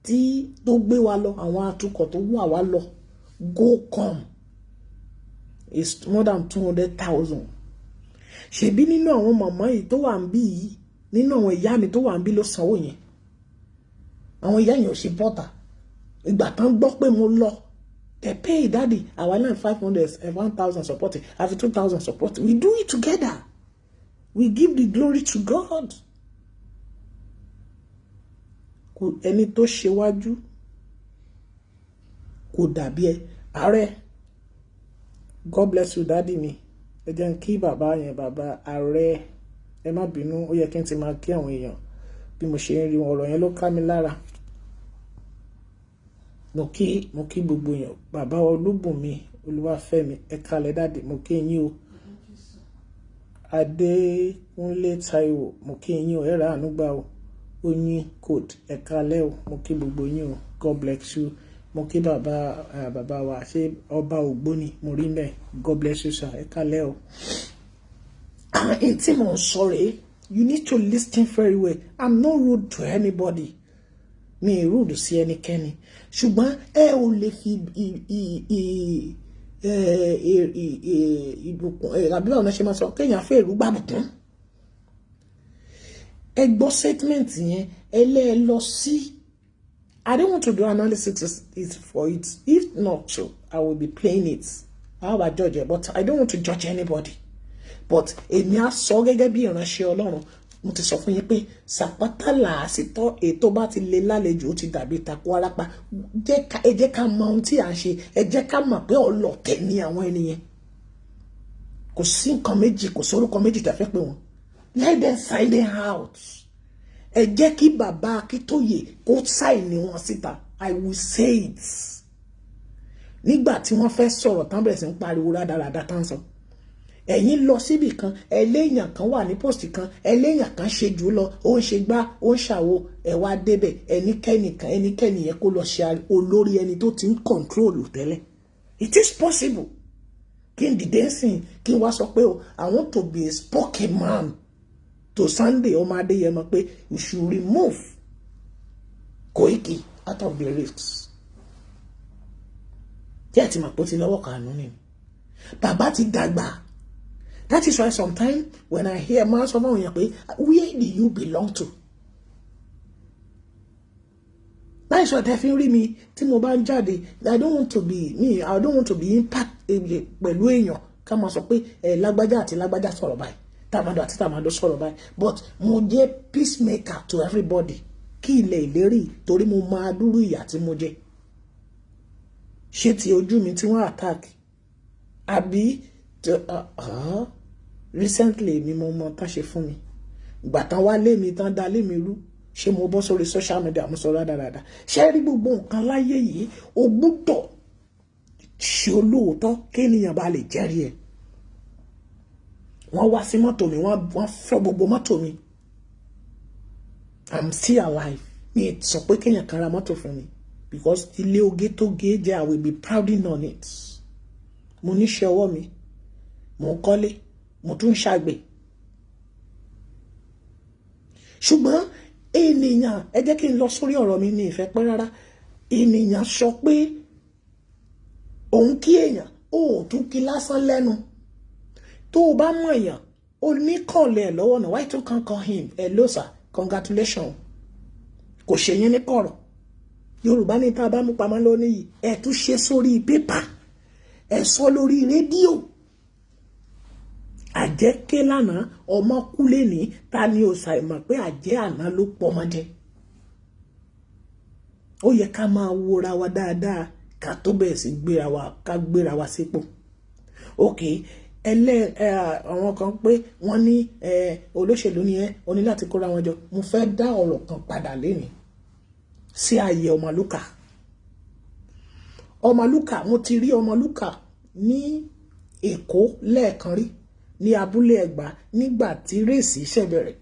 tí tó gbé wa lọ, àwọn atukọ̀ tó wà wá lọ go come is more than 200,000. Ṣebí nínú àwọn màmá yìí tó wà ń bí yìí, nínú àwọn ìyá mi tó wà ń bí ló sanwó yẹn. Àwọn ìyá yẹn ò ṣe bọ́tà. Ìgbà tán gbọ́ pé mo lọ, they pay. Daddy, our line 500, 1,000 support, àfi 2,000 support. We do it together. We give the glory to God. Kò ẹni tó ṣe wájú kò dàbí ẹ. Ààrẹ, God bless you, daddy mi. Ẹ jẹ́ n kí bàbá yẹn, bàbá ààrẹ. Ẹ má bínú, ó yẹ kí n ti máa kí àwọn èèyàn bí mo ṣe ń rí wọn. Ọ̀rọ̀ yẹn ló ká mi lára. Mo kí gbogbo èèyàn. Bàbá Olúbùnmi Olúwafẹ́mi, ẹ kálẹ̀, daddy, mo kí yín o. Adékúnlé Táíwò, mo kí yín o. Ẹ rà àánú gbà o. Oyin code, ẹ kálẹ̀ o. Mo kí gbogbo yín o. God bless you. Mo kí bàbá, bàbá wa, ṣé ọba Ògbóni mo rí mẹ́. God bless you, sir. Ẹ kálẹ̀ o. Àwọn tí mo ń sọ rèé. You need to listen very well. I'm not rude to anybody. Mi ì rude sí ẹnikẹ́ni, ṣùgbọ́n ẹ ò lè fi ìbùkún, àbí báwo ni wọ́n ṣe máa sọ, kéèyàn fẹ́ èrú gbàbùkún. Ẹ gbọ́ statement yẹn, ẹ lẹ́ ẹ lọ sí. I don't want to do analysis it for it. If not so, I will be playing it. I will judge it, but I don't want to judge anybody. But èmi á sọ gẹ́gẹ́ bí ìránṣẹ́ Ọlọ́run. Mo ti sọ fún yín pé sàpátá làásìtọ́ ètò bá ti lé lálejò, ó ti dàbí takò arápá. Ẹ jẹ́ ká mọ ohun tí à ń ṣe. Ẹ jẹ́ ká mọ̀ pé ọlọ̀tẹ̀ ni àwọn ènìyàn. Kò sí nǹkan méjì, kò sí orúkọ méjì tẹ́ fẹ́ pé wọn. Let them sign them out. Ẹ jẹ́ kí bàbá Akíntóyè kó sign wọn síta. I will say it. Nígbà tí wọ́n fẹ́ sọ̀rọ̀ tán, bẹ̀rẹ̀ sí ń pariwo rádaràda tán sọ. Ẹ̀yin lọ síbì kan, ẹlẹ́yàn kan wà ní post kan, ẹlẹ́yàn kan ṣe jù lọ, ó ń ṣe gbá, ó ń ṣàwo. Ẹ wá débẹ̀, ẹnikẹ́ni kan, ẹnikẹ́ni yẹn kó lọ ṣe olórí ẹni tó ti ń control tẹ́lẹ̀. It is possible kí n dìde sìn, kí n wá sọ pé o, I want to be a spoken man to Sunday ọmọ Adéyẹmọ, pé you should remove Koiki out of the risks. Tí ẹ ti mọ̀ pé ó ti lọ́wọ́ kàánú ni, bàbá ti dàgbà. That is why sometimes when I hear, máa sọ fún àwọn èèyàn pé, where do you belong to? That is why tẹ́ fi ń rí mi tí mo bá ń jáde, I don't want to be me, I don't want to be impact pẹ̀lú èèyàn, ká máa sọ pé ẹ lágbájá àti lágbájá sọ̀rọ̀ báyìí, tàmádò àti tàmádò sọ̀rọ̀ báyìí. But mo jẹ́ peacemaker to everybody kí ilẹ̀ ìlérí, torí mo máa dúró ìyà tí mo jẹ. Ṣé ti ojú mi tí wọ́n attack, àbí recently mi mo mọ tán ṣe fún mi, ìgbà tán wá lé mi, tán dá lé mi rú, ṣé mo bọ́ sórí social media, mo sọ rádaràda? Ṣé rí gbogbo nǹkan láyé yìí, o gbúdọ̀ ṣe olóòótọ́ kéèyàn bá lè jẹ́rìí ẹ̀. Wọ́n wá sí mọ́tò mi, wọ́n fọ́ gbogbo mọ́tò mi. I'm still alive. Mi sọ pé kéèyàn kan ra mọ́tò fún mi, because ilé oge tó gé jẹ́, I will be prouding on it. Mo níṣẹ́ ọwọ́ mi, mo ń kọ́lé, mo tún ń ṣàgbẹ̀. Ṣùgbọ́n ènìyàn, ẹ jẹ́ kí n lọ sórí ọ̀rọ̀ mi ní ìfẹ́ pẹ́ rárá. Ènìyàn sọ pé òun kí èèyàn, ó tún kí lásán lẹ́nu. Tó o bá mọ̀ èèyàn, ó ní kọ̀ọ̀lẹ̀ ẹ̀ lọ́wọ́ náà. Why you can't call him? "Hello sir, congratulations." Kò ṣe yín ní kọ̀rọ̀. Yorùbá ní tá a bá mú pamọ́ lónìí yìí, ẹ tún ṣe sórí pépà, ẹ sọ lórí rédíò. Àjẹ́ ké lánàá, ọmọ kú lẹ́ni. Ta ni ò ṣàìmọ̀ pé àjẹ́ àná ló pọmọdé? Ó yẹ ká máa wora wa dáadáa ká tó bẹ̀rẹ̀ sí gbéra wa, ká gbéra wa sípò. Ok, ẹlẹ́ àwọn kan pé wọ́n ní olóṣèlú ni ẹ, o ní láti kóra wọn jọ. Mo fẹ́ dá ọ̀rọ̀ kan padà lénìí sí ààyè Ọmọlúkà. Ọmọlúkà, mo ti rí Ọmọlúkà ní Èkó lẹ́ẹ̀kan rí. ní Abúlé Ẹ̀gbá nígbà tí race ṣẹ̀ bẹ̀rẹ̀.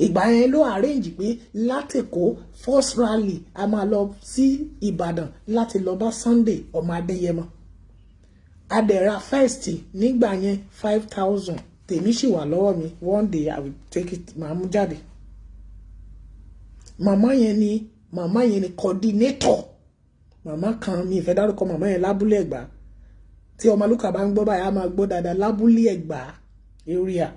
Ìgbà yẹn ló arrange pé látÈkó, first rally, a máa lọ sí Ìbàdàn láti lọ bá Sunday ọmọ Adéyẹmọ. A dẹ̀ ra first nígbà yẹn, 5,000. Tèmi sì wà lọ́wọ́ mi. One day I will take it, màá mú jáde. Màmá yẹn ni coordinator. Màmá kan, mi ìfẹ́ dárúkọ màmá yẹn lábúlé Ẹ̀gbá. Tí Ọmọlúkà bá ń gbọ́ báyìí, á máa gbọ́ dáadáa. Lábúlé Ẹ̀gbá area,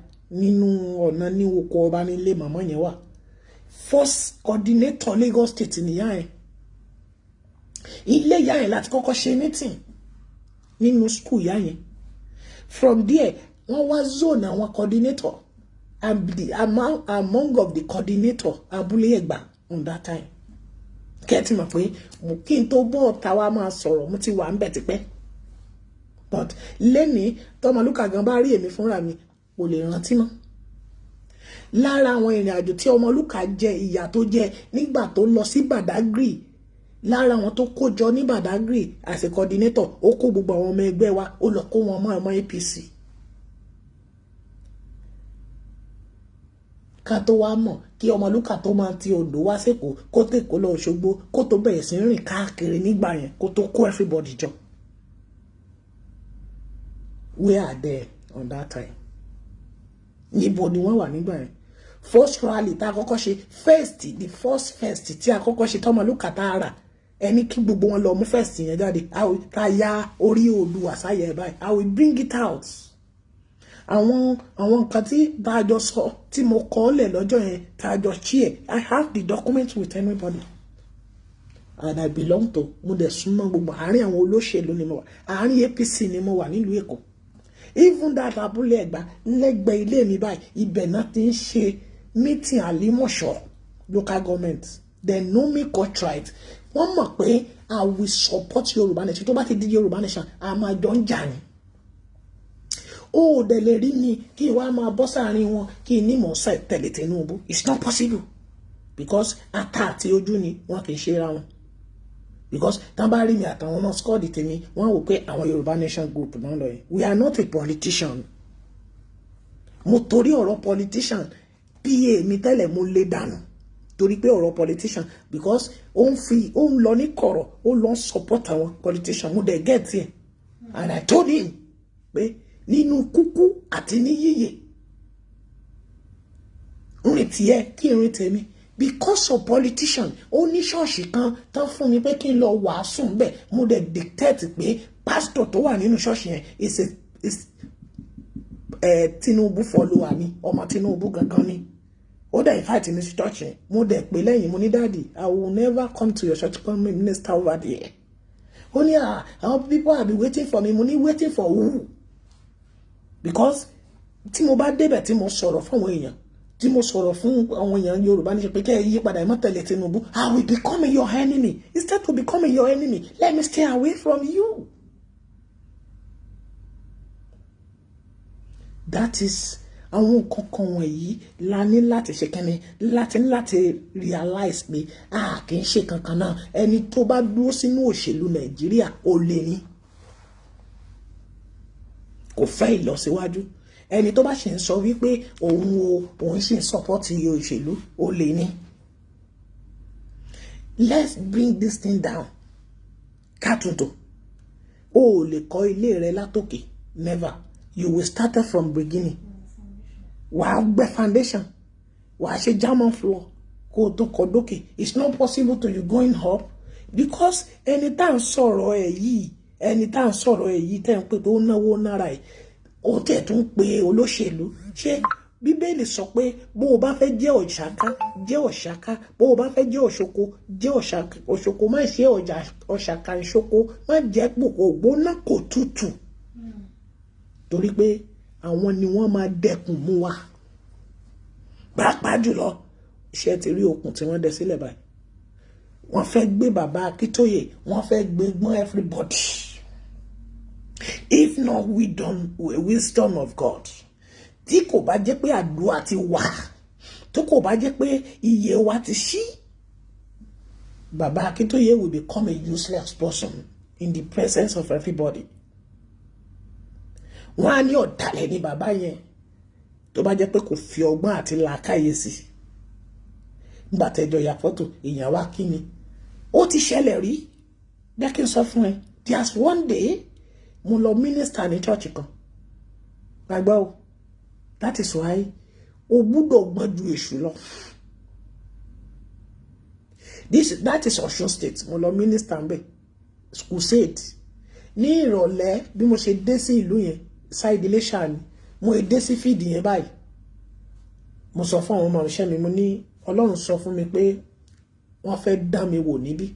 nínú ọ̀nà ní oko ọba nílé màmá yẹn wà. First coordinator Lagos State nìyá yẹn. Ilé ìyá yẹn láti kọ́kọ́ ṣe meeting nínú school ìyá yẹn. From there, wọ́n wá zone àwọn coordinator. I'm the among of the coordinator Abúlé Ẹ̀gbá on that time. Kẹ́tì mọ̀ pé mo kí n tó bọ́ ọ̀tá wa máa sọ̀rọ̀, mo ti wà ń bẹ̀ tipẹ́. But lẹ́ni tọmọlúkà gan bá rí èmi fúnra mi, kò lè rántí mọ́. Lára àwọn ìrìn àjò tí Ọmọlúkà jẹ, ìyà tó jẹ nígbà tó lọ sí Badagry, lára àwọn tó kó jọ ní Badagry as a coordinator, ó kó gbogbo àwọn ọmọ ẹgbẹ́ wa, ó lọ kó wọn mọ́ ọmọ APC. Ká tó wá mọ̀, kí Ọmọlúkà tó máa ti Oǹdó wá sÉkòó, kó tÈkó lọ Òṣogbo, kó tó bẹ̀rẹ̀ sí rìn káàkiri nígbà yẹn, kó tó kó everybody jọ. Where are they on that time? Níbo ni wọ́n wà nígbà yẹn? First rally tá a kọ́kọ́ ṣe, first, the first first tí a kọ́kọ́ ṣe, tọ́mọlúkà tá a rà, ẹni kí gbogbo wọn lọ mú first yẹn jáde, ká ya orí Oòduà sáyẹ báyìí. I will bring it out. Àwọn nǹkan tí tá a jọ sọ, tí mo kọ́ lẹ̀ lọ́jọ́ yẹn, tá a jọ share, I have the document with anybody. And I belong to, mo dẹ̀ súnmọ́ gbogbo àárín àwọn olóṣèlú ni mo wà, àárín APC ni mo wà nílùú Èkó. Even that Abúlé Ẹ̀gbá, lẹ́gbẹ̀ẹ́ ilé mi báyìí, ibẹ̀ náà ti ń ṣe meeting Àlímọ̀ṣọ́ local government. They know me culturally. Wọ́n mọ̀ pé I will support Yorùbá nation. Tó bá ti di Yorùbá nation, a máa jọ ń jà ní. Ó dẹ̀ lè rí mi kí wàá máa bọ́ sáàrin wọn, kí ní mọ̀ ṣe tẹ̀lé Tinubu. It's not possible, because ata àti ojú ni wọn kì í ṣe ra wọn. Because tán bá rí mi àtàwọn ọmọ squad tèmi, wọ́n wò pé àwọn Yorùbá nation group náà lọ yẹn. We are not a politician. Mo torí ọ̀rọ̀ politician, PA mi tẹ́lẹ̀, mo lé dànù torí pé ọ̀rọ̀ politician, because ó ń fi ó ń lọ ní kọ̀rọ̀, ó lọ ń support àwọn politician. Mo dẹ̀ get him and I told him pé nínú kúkú àti ní yíyè, rìn tiẹ̀ kí n rìn tèmi. Because of politician, ó ní ṣọ́ọ̀ṣì kan tán fún mi pé kí n lọ wàásù ńbẹ̀. Mo dẹ̀ dictate pé pastor tó wà nínú ṣọ́ọ̀ṣì yẹn is Tinubu follower ni, ọmọ Tinubu gangan ni. Ó dẹ̀ invite mi sí church yẹn. Mo dẹ̀ pé lẹ́yìn, mo ní, "Daddy, I will never come to your church, come minister over there." Ó ní, "Ah, àwọn people have been waiting for me." Mo ní, "Waiting for who?" Because tí mo bá débẹ̀, tí mo sọ̀rọ̀ fún àwọn èèyàn, tí mo sọ̀rọ̀ fún àwọn èèyàn Yorùbá ní ṣe pé kẹ́ ẹ yí padà, ẹ má tẹ̀lé Tinubu, I will become your enemy. Instead to become your enemy, let me stay away from you. That is àwọn nǹkan kan wọ̀nyí la ní láti ṣe kẹ́ni, láti realize pé a kì í ṣe kankan náà. Ẹni tó bá dúró sínú òṣèlú Nàìjíríà, ó lè ní kò fẹ́ ìlọsíwájú. Ẹni tó bá ṣe ń sọ wípé òun o òun ṣì ń support òṣèlú, ó lè ní. Let's bring this thing down, kátúntò. O ò lè kọ́ ilé rẹ látòkè, never. You will start it from beginning. Wàá gbẹ́ foundation, wàá ṣe german floor kó o tó kọ́ dókè. It's not possible to you going up, because ẹni tá à ń sọ̀rọ̀ ẹ̀ yìí, ẹni tá à ń sọ̀rọ̀ ẹ̀ yìí tẹ́ ń pè tó náwó náírà ẹ̀, ó tẹ̀ tún pé olóṣèlú. Ṣé Bíbélì sọ pé bó o bá fẹ́ jẹ́ ọ̀ṣáká, jẹ́ ọ̀ṣáká, bó o bá fẹ́ jẹ́ ọ̀ṣoko, jẹ́ ọ̀ṣoko, má ṣe ọ̀ṣàkà ìṣoko, má jẹ́ pò gbóná kò tútù, torí pé àwọn ni wọ́n máa dẹkùn mú wa. Pàápàá jùlọ, iṣẹ́ ti rí okùn tí wọ́n dẹ sílẹ̀ báyìí. Wọ́n fẹ́ gbé bàbá Akíntóyè, wọ́n fẹ́ gbé gbọ́n everybody. If not wisdom of God, tí kò bá jẹ́ pé àdúrà ti wà, tó kò bá jẹ́ pé iye wa ti ṣí, bàbá Akíntóyè will become a useless person in the presence of everybody. Wọ́n á ní ọ̀dàlẹ̀ ní bàbá yẹn, tó bá jẹ́ pé kò fi ọgbọ́n àti làákàyè sí. Nígbà tẹ́jọ ya fọ́tò, èèyàn wá kí mi. Ó ti ṣẹlẹ̀ rí. Jẹ́ kí n sọ fún ẹ, there's one day mo lọ minister ní church kan. Gbàgbọ́ o, that is why o gbúdọ̀ gbọ́n ju èṣù lọ. That is Ọ̀ṣun State. Mo lọ minister ń bẹ̀, crusade ní ìrọ̀lẹ́. Bí mo ṣe dé sí ìlú yẹn, side Iléṣà ni mo dé sí field yẹn báyìí, mo sọ fún àwọn ọmọ iṣẹ́ mi, mo ní Ọlọ́run sọ fún mi pé wọ́n fẹ́ dá mi wò níbí.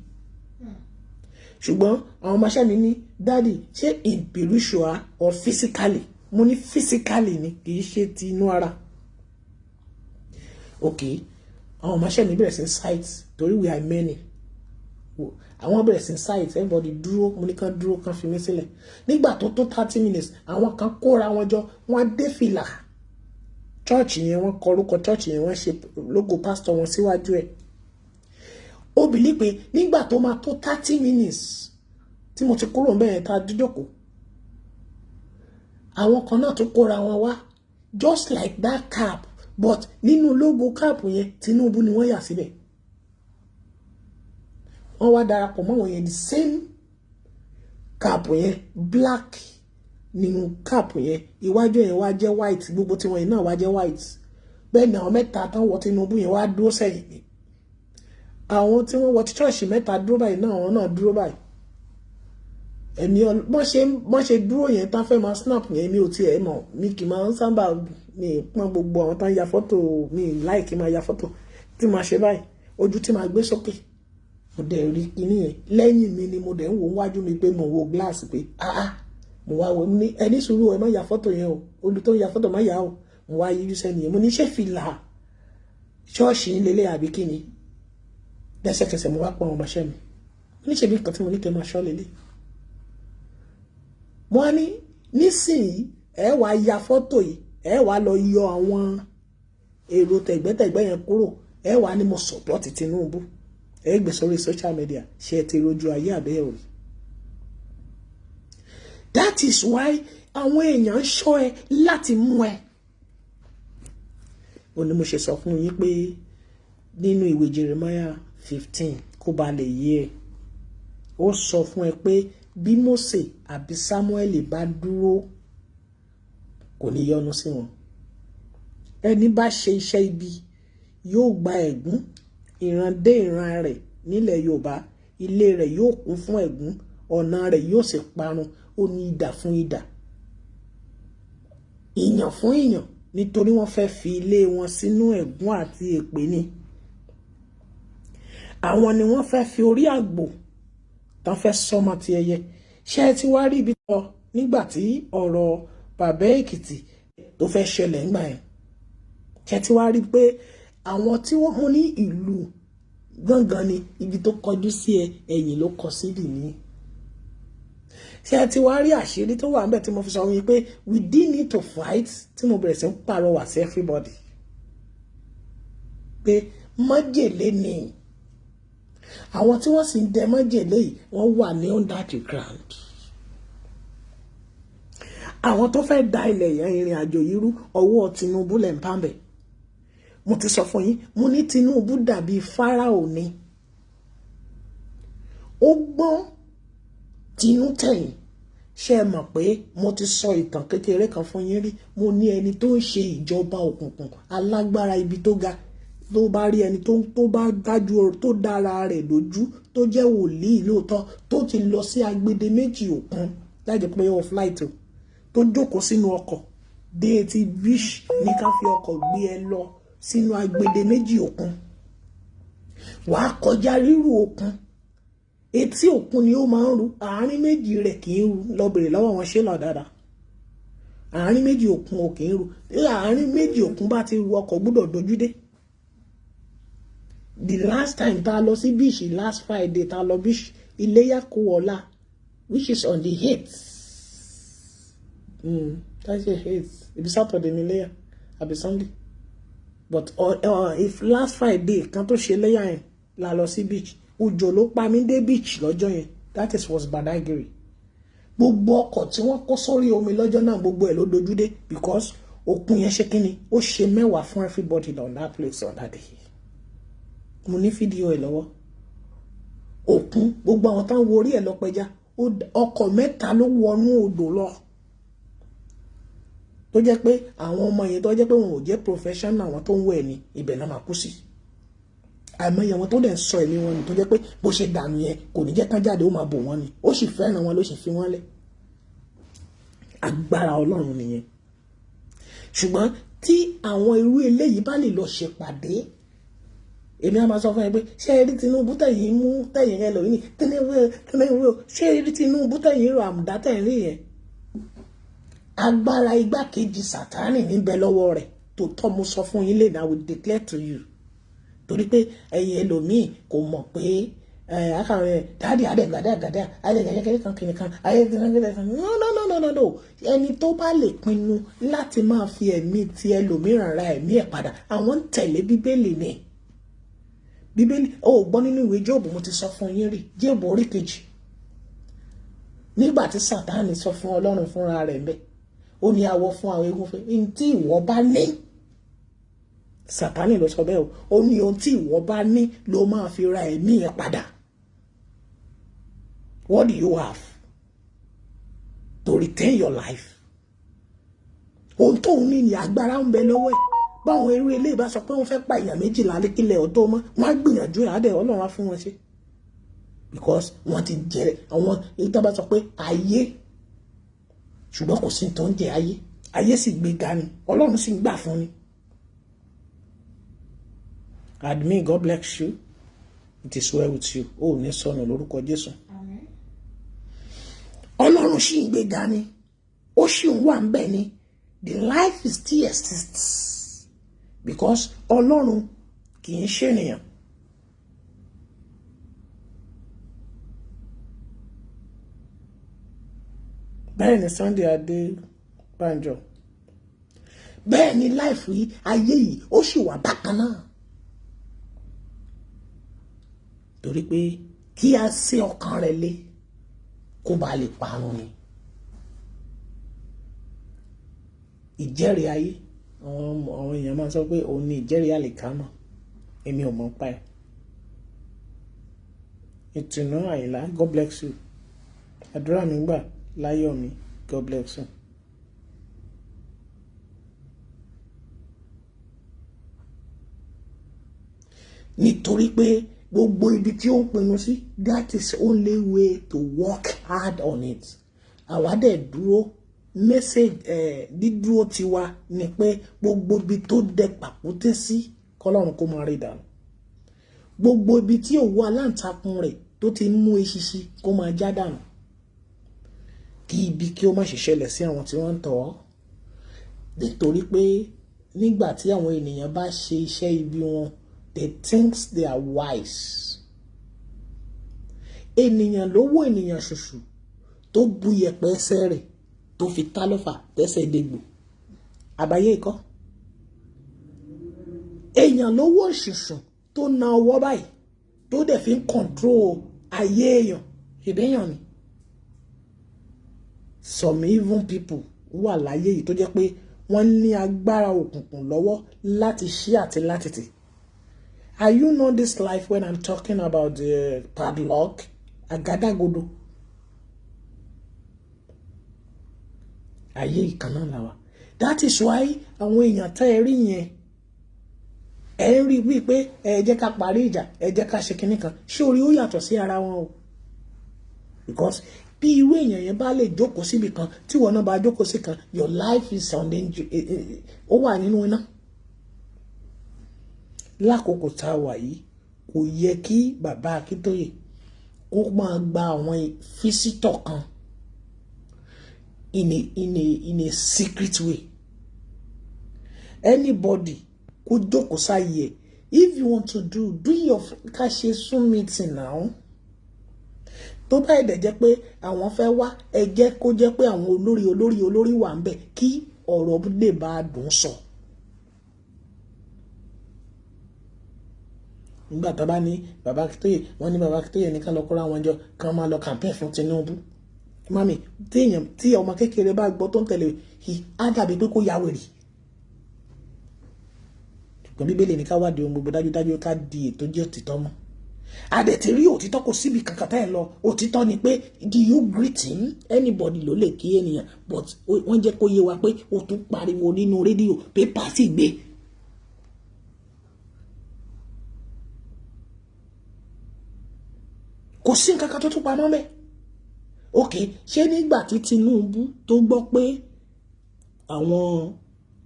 Ṣùgbọ́n àwọn ọmọọṣẹ́ mi ní, "Daddy, ṣé in spiritual or physically?" Mo ní physically ni, kì í ṣe ti inú ara. Ok, àwọn ọmọọṣẹ́ mi bẹ̀rẹ̀ sí site, torí we are many. Àwọn bẹ̀rẹ̀ sí site, everybody dúró. Mo ní kán dúró, kán fi mí sílẹ̀. Nígbà tó tó 30 minutes, àwọn kan kóra wọn jọ, wọ́n dé fìlà church yẹn, wọ́n kọ orúkọ church yẹn, wọ́n ṣe logo pastor wọn síwájú ẹ̀. Ó believe pé nígbà tó máa tó 30 minutes tí mo ti kúrò ń bẹ̀rẹ̀ tá a dúdòkó, àwọn kan náà tún kóra wọn wá, just like that cap, but nínú logo cap yẹn, Tinubu ni wọ́n yà síbẹ̀. Wọ́n wá darapọ̀ mọ́ àwọn yẹn, the same cap yẹn, black nínú cap yẹn, iwájú yẹn wá jẹ́ white, gbogbo tiwọn yẹn náà wá jẹ́ white. Bẹ́ẹ̀ ni àwọn mẹ́ta tán wọ Tinubu yẹn wá dúró sẹ́yìn mi. Àwọn tí wọ́n wọ ṣọ́ọ̀ṣì mẹ́ta dúró báyìí náà, àwọn náà dúró báyìí. Ẹ̀mí bọ́n ṣe dúró yẹn tán fẹ́ máa snap yẹn, mi ò tiẹ̀ mọ̀. Mi kì í máa ń sábà mi pọ́n gbogbo àwọn tán ya fọ́tò mi láì kí máa ya fọ́tò tí máa ṣe báyìí, ojú tí máa gbé sókè. Mo dẹ̀ rí kinní yẹn lẹ́yìn mi ni mo dẹ̀ ń wò wájú mi pé mo wo glass pé, ah ah. Mo wá wo ní ẹni sùúrù, ẹ má ya fọ́tò yẹn o, olú tó ń ya fọ́tò má yà o. Mo wá yíjú sẹ́ni yẹn, mo ní ṣé fìlà ṣọ́ọ̀ṣì ń lélẹ̀ àbí kíni? Lẹ́sẹ̀kẹsẹ̀ mo wá pọ̀ àwọn ọmọọṣẹ́ mi, mo ní ṣèbí nǹkan tí mo ní kẹ́ máa ṣọ́ lélẹ̀. Mo wá ní nísìnyí, ẹ wàá ya fọ́tò yìí, ẹ wàá lọ yọ àwọn èrò tẹ̀gbẹ́tẹ̀gbẹ́ yẹn kúrò, ẹ wàá ní mo support Tinubu, ẹ gbé sórí social media. Ṣé ẹ ti rojú ayé àbẹ́ rí? That is why àwọn èèyàn ń ṣọ́ ẹ láti mú ẹ. Ó ní mo ṣe sọ fún yín pé nínú ìwé Jeremiah 15, kó ba lè yé ẹ, ó sọ fún ẹ pé bí Mósè àbí Samuel bá dúró, kò ní yọ́nú sí wọn. Ẹni bá ṣe iṣẹ́ ibi yóò gba ẹ̀gún ìran dé ìran rẹ̀. Nílẹ̀ Yorùbá, ilé rẹ̀ yóò kún fún ẹ̀gún, ọ̀nà rẹ̀ yóò sì parun. Ó ní idà fún idà, ìyàn fún ìyàn, nítorí wọ́n fẹ́ fi ilé wọn sínú ẹ̀gún àti èpè ni. Àwọn ni wọ́n fẹ́ fi orí àgbò tán fẹ́ sọmọ ti ẹyẹ. Ṣé ẹ ti wá rí ibi lọ nígbà tí ọ̀rọ̀ bàbá Èkìtì tó fẹ́ ṣẹlẹ̀ ńgbà yẹn? Ṣé ẹ ti wá rí pé àwọn tí wọ́n mú ní ìlú gángan ni ibi tó kọjú sí ẹ, ẹ̀yìn ló kọ síbì ní? Ṣé ẹ ti wá rí àṣírí tó wà níbẹ̀ tí mo fi sọ wípé we did need to fight, tí mo bẹ̀rẹ̀ sí ń pàrọwà sí everybody pé májèlé ni àwọn tí wọ́n sì ń dẹ májèlé yìí, wọ́n wà ní under the ground. Àwọn tó fẹ́ da ilẹ̀ yẹn, ìrìn àjò yìí rú, ọwọ́ Tinubu lẹ̀ ń pàmbẹ̀. Mo ti sọ fún yín, mo ní Tinubu dàbí Fáráò ni. Ó gbọ́n tinú tẹ̀yìn. Ṣé ẹ mọ̀ pé mo ti sọ ìtàn kékeré kan fún yín rí? Mo ní ẹni tó ń ṣe ìjọba òkùnkùn, alágbára ibi tó ga, tó bá rí ẹni tó bá dájú, tó dára rẹ̀ lójú, tó jẹ́ wòlíì lóòótọ́, tó ti lọ sí agbede méjì òkun láì jẹ́ pé ó flight o, tó jókòó sínú ọkọ̀ dé etí beach, ní ká fi ọkọ̀ gbé ẹ lọ sínú agbede méjì òkun, wàá kọjá rírú òkun. Etí òkun ni ó máa ń ru, àárín méjì rẹ̀ kì í ru. Lọ bèrè lọ́wọ́ wọn, ṣé lọ dáadáa, àárín méjì òkun ò kì í ru. Àárín méjì òkun bá ti ru, ọkọ̀ gbọ́dọ̀ dojú dé. The last time tá a lọ sí beach, last Friday tá a lọ beach, iléyà kó ọ̀la, which is on the 8th, that's the 8th, ibi Saturday ní iléyà àbí Sunday, but if last Friday kan tó ṣe iléyà yẹn la lọ sí beach. Òjò ló pa mí dé beach lọ́jọ́ yẹn. That is was Badagry. Gbogbo ọkọ̀ tí wọ́n kó sórí omi lọ́jọ́ náà, gbogbo ẹ̀ ló dojú dé, because òkun yẹn ṣe kíni, ó ṣe mẹ́wàá fún everybody on that place on that day. Mo ní fídíò ẹ̀ lọ́wọ́. Òkun, gbogbo àwọn táwọn wo orí ẹ̀ lọ pẹja, ọkọ̀ mẹ́ta ló wọnú odò lọ, tó jẹ́ pé àwọn ọmọ yẹn, tó jẹ́ pé wọn ò jẹ́ professional, àwọn tó ń wẹ̀ ní ibẹ̀ náà máa kú sí. Àìmọye àwọn tó dẹ̀ ń sọ ẹ̀mí wọn nù, tó jẹ́ pé bó ṣe dànù yẹn, kò ní jẹ́ kán jáde, ó máa bò wọ́n ni. Ó sì fẹ́ràn wọn ló sì fi wọ́n lẹ̀. Agbára Ọlọ́run nìyẹn. Ṣùgbọ́n tí àwọn irú eléyìí bá lè lọ ṣèpàdé, èmi á máa sọ fún ẹ pé, ṣé ẹ rí Tinubu tẹ̀yìn mú tẹ̀yìn rẹ lòyìn Tinubu, Tinubu, ṣé ẹ rí Tinubu tẹ̀yìn rò àmùdá tẹ̀yìn rí yẹn, agbára igbákejì Sátánì níbẹ̀ lọ́wọ́ rẹ̀ tó tọ́. Mo sọ fún yín lẹ́nu, I will declare to you, torí pé ẹ̀yin ẹlòmíì kò mọ̀ pé akàrẹ dáàdì àdẹ̀gbàdàgbàdà àdẹ̀gbàdàgbàdà kan kìnìkan àdẹ̀gbàdàgbàdà kan. No, no, no, no, no, no. Ẹni tó bá lè pinnu láti máa fi ẹ̀mí ti ẹlòmíràn ra ẹ̀mí ẹ̀ padà, àwọn ń tẹ̀lé Bíbélì ni. Bíbélì ó gbọ́ nínú ìwé Jóòbù, mo ti sọ fún yín rí, Jóòbù orí kejì, nígbà tí Sátánì sọ fún Ọlọ́run fúnra rẹ̀ mbẹ́, ó ní awọ fún àwọn eégún fún ní tí ìwọ bá ní. Sátánì ló sọ bẹ́ẹ̀ o. Ó ní ohun tí ìwọ bá ní ló máa fi ra ẹ̀mí ẹ̀ padà. What do you have to retain your life? Ohun tó ń ní ní agbára ń bẹ lọ́wọ́ ẹ̀. Báwọn eré ilé ìbá sọ pé wọ́n fẹ́ pa èèyàn 12 létílẹ̀ ọ̀tọ́ mọ́, wọ́n á gbìyànjú ẹ̀ adẹ̀, Ọlọ́run á fún wọn ṣe, because wọ́n ti jẹ àwọn èyí tó bá sọ pé ayé, ṣùgbọ́n kò sí tó ń jẹ ayé. Ayé sì gbé ga ni, Ọlọ́run sì ń gbà fún ni. Admin, God bless you. It is well with you. Ó ní sọnù lórúkọ Jésù. Ọlọ́run sì ń gbé ga ni, ó sì ń wà ń bẹ̀ ni. The life is still exists because Ọlọ́run kì í ṣènìyàn. Bẹ́ẹ̀ ni Sunday Adébánjọ, bẹ́ẹ̀ ni life yìí, ayé yìí, ó sì wà bákan náà, torí pé kí a ṣe ọkàn rẹ̀ lé kó ba lè parun ni. Ìjẹ́rìí ayé, àwọn èèyàn máa ń sọ pé òun ni ìjẹ́rìí àlìkámà. Èmi ò mọ̀ pa ẹ̀. Ìtùnú Àyìnlá, God bless you. Àdúrà mi gbà láyọ̀ mi, God bless you. Nítorí pé gbogbo ibi tí ó ń pinnu sí, that is only way to work hard on it. Àwa dẹ̀ dúró message ẹ̀, dídúró tiwa ni pé gbogbo ibi tó dẹ pàkúté sí, kọ́lọ́run kó máa rí dànù. Gbogbo ibi tí òwú aláǹtakùn rẹ̀ tó ti mú eṣinṣin, kó máa já dànù, kí ibi kí ó má ṣe ṣẹlẹ̀ sí àwọn tí wọ́n ń tọ̀ ọ́. Nítorí pé nígbà tí àwọn ènìyàn bá ṣe iṣẹ́ ibi wọn, they think they are wise. Ènìyàn ló wó ènìyàn ṣoṣù tó bu yẹ̀pẹ̀ ẹsẹ̀ rẹ̀, tó fi tá lọ́fà tẹ́sẹ̀ dégbò àbáyé ikọ́. Èèyàn ló wó ṣùṣù tó na ọwọ́ báyìí, tó dẹ̀ fi ń control ayé èèyàn. Ìbéèyàn ni. Some even people wà láyé yìí tó jẹ́ pé wọ́n ní agbára òkùnkùn lọ́wọ́ láti ṣí àti láti tì. Are you know this life when I'm talking about the padlock, àgádágodo? Ayé ìkànnà làwà. That is why àwọn èèyàn tẹ́ ẹ rí yẹn, ẹ ń rí wípé ẹ jẹ́ ká parí ìjà, ẹ jẹ́ ká ṣe kinní kan, ṣé orí ó yàtọ̀ sí ara wọn o, because bí irú èèyàn yẹn bá lè jókòó síbi kan, tí wọn náà bá jókòó sí kan, your life is on danger, ó wà nínú iná. Lákòókò tá a wà yìí, kò yẹ kí bàbá Akíntóyè kó máa gba àwọn visitor kan in a secret way. Anybody kó jókòó sáyé ẹ̀. If you want to do your, ká ṣe Zoom meeting now. Tó bá ẹ̀dẹ̀ jẹ́ pé àwọn fẹ́ wá, ẹ jẹ́ kó jẹ́ pé àwọn olórí olórí olórí wà ń bẹ̀, kí ọ̀rọ̀ lè bá a dùn sọ. Nígbà tó bá ní bàbá Akíntóyè, wọ́n ní bàbá Akíntóyè ní ká lọ kóra wọn jọ, kí wọ́n máa lọ campaign fún Tinubu. Mami, téèyàn tí ọmọ kékeré bá gbọ́ tó ń tẹ̀lé, á dàbí pé kó ya wèrè. Ṣùgbọ́n Bíbélì ní ká wádìí ohun gbogbo dájúdájú, ká di ètò jẹ́ òtítọ́ mọ́. A dẹ̀ ti rí òtítọ́, kò síbi kankan tẹ́ ẹ lọ. Òtítọ́ ni pé, do you greet him? Anybody ló lè kí ènìyàn, but wọ́n jẹ́ kó yé wa pé o tún pariwo nínú rédíò, pépà sì gbé. Kò sí nǹkan kan tó tún pamọ́ mẹ́. Ok, ṣé nígbà tí Tinubu tó gbọ́ pé àwọn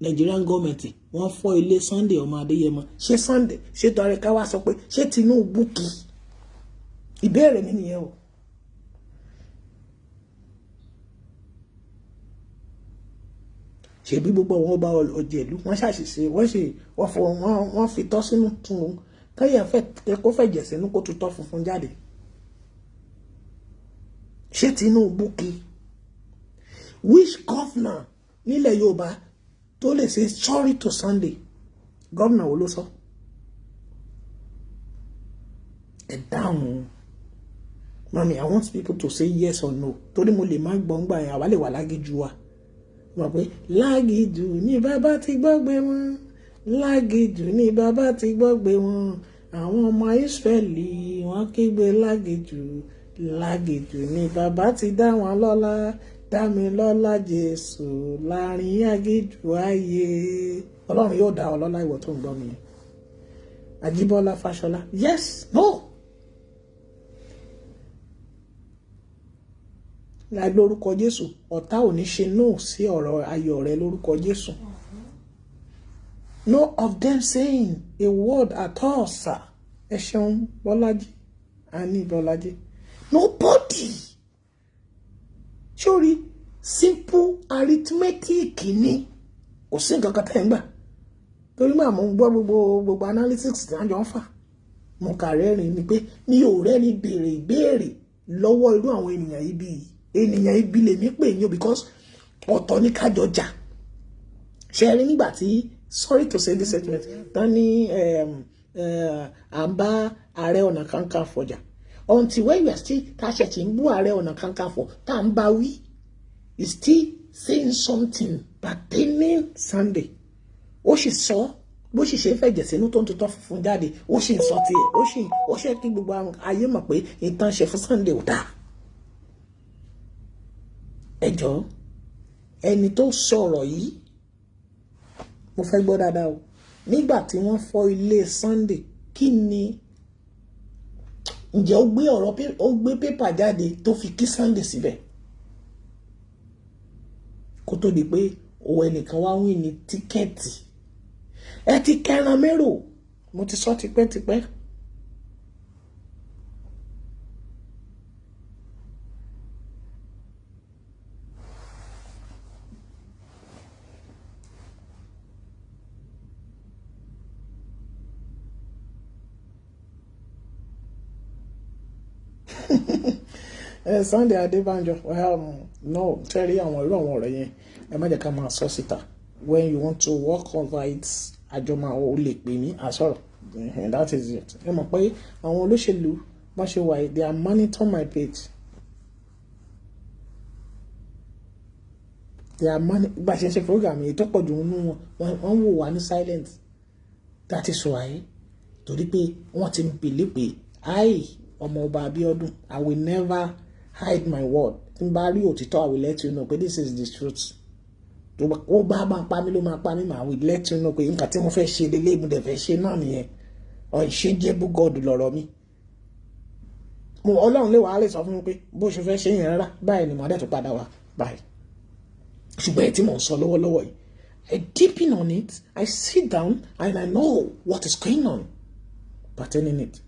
Nigerian government wọ́n fọ́ ilé Sunday ọmọ Adéyẹmọ, ṣé Sunday ṣé tọrẹ ká wá sọ pé ṣé Tinubu kì í? Ìbéèrè mi nìyẹn o. Ṣèbí gbogbo àwọn ọba ọ̀jẹ̀lú wọ́n ṣàṣìṣe, wọ́n ṣe, wọ́n fọ, wọ́n fi tọ́ sínú tún un káyà fẹ́ kó fẹ̀jẹ̀ sínú kó tutọ́ funfun jáde. Ṣé Tinubu kí? Which governor nílẹ̀ Yorùbá tó lè ṣe sorry to Sunday? Governor wo ló sọ? Ẹ dáhùn. Mami, I want people to say yes or no, torí mo lè má gbọ́ngbà yẹn, àwa lè wà lágíjú wa mọ̀ pé lágìjù ní bàbá ti gbọ́gbé wọn, lágìjù ní bàbá ti gbọ́gbé wọn, àwọn ọmọ Ísírẹ́lì wọ́n kígbe lágìjù, lágìjù ní bàbá ti dá wọn lọ́lá, dá mi lọ́lá Jésù láàrin agíjù ayé. Ọlọ́run yóò dá ọ lọ́lá, ìwọ tó ń gbọ́ mi yẹn. Ajíbọ́lá Fáṣọlá, yes, no. Lórúkọ Jésù, ọ̀tá ò ní ṣe no sí ọ̀rọ̀ ayọ̀ rẹ lórúkọ Jésù. No of them saying a word at all, sir. Ẹ ṣeun, Bọ́lájí ani Bọ́lájí. Nobody. Sórí simple arithmetic ni, kò sí nǹkan kan tẹ́ ń gbà, torí máa mo ń gbọ́ gbogbo analytics tí wọ́n jọ ń fà, mo kà rẹ́rìn ni pé mi ò rẹ́ni béèrè ìbéèrè lọ́wọ́ irú àwọn ènìyàn ibi yìí. Ènìyàn ibi lèmi pè yín o, because ọ̀tọ̀ ní kájọ jà. Ṣe rí nígbà tí, sorry to say this statement, tán ní à ń bá Ààrẹ Ọ̀nà Kakanfò jà, until when you are still tá a ṣe ti ń bú Ààrẹ Ọ̀nà Kakanfò, tá à ń bá wí, is still saying something pertaining Sunday. Ó sì sọ bó sì ṣe ń fẹ̀jẹ̀ sínú tó ń tutọ́ funfun jáde, ó sì ń sọ tiẹ̀, ó sì ó ṣe kí gbogbo ayé mọ̀ pé ìtàn ṣe fún Sunday ò dáa. Ẹ jọ̀ọ́, ẹni tó sọ̀rọ̀ yìí, mo fẹ́ gbọ́ dáadáa o. Nígbà tí wọ́n fọ́ ilé Sunday, kí ni, ǹjẹ́ ó gbé ọ̀rọ̀, ó gbé pépà jáde tó fi kí Sunday síbẹ̀ kó tó di pé òun ẹnìkan wá wí ní ticket? Ẹ ti kẹran mérò, mo ti sọ tipẹ́tipẹ́. Sunday Adébánjọ, well, no, tẹ́rí àwọn irú àwọn ọ̀rọ̀ yẹn, ẹ má jẹ́ ká máa sọ síta. When you want to work over it, àjọ máa, ó lè pè mí àsọ̀rọ̀. That is it. Ẹ mọ̀ pé àwọn olóṣèlú bá ṣe wà, they are monitor my page. They are moni bá ṣe ń ṣe program yìí tó pọ̀ jù nínú wọn, wọ́n wò wá ní silent. That is why, torí pé wọ́n ti ń believe pé I, ọmọ ọba Abíọ́dún, I will never hide my word. Tí n bá rí òtítọ́, I will let you know pé this is the truth. Tó ó bá máa pa mí ló máa pa mí mà, I will let you know pé nǹkan tí mo fẹ́ ṣe lélẹ́yìí, mo dẹ̀ fẹ́ ṣe náà nìyẹn. Unchangeable God lọ̀rọ̀ mi. Mo Ọlọ́run lè wàá lè sọ fún mi pé bó ṣe fẹ́ ṣe yẹn rárá, báyìí ni màá dẹ̀ tó padà wá báyìí. Ṣùgbọ́n ẹ̀ tí mò ń sọ lọ́wọ́lọ́wọ́ yìí, I deepen on it, I sit down and I know what is going on pertaining it.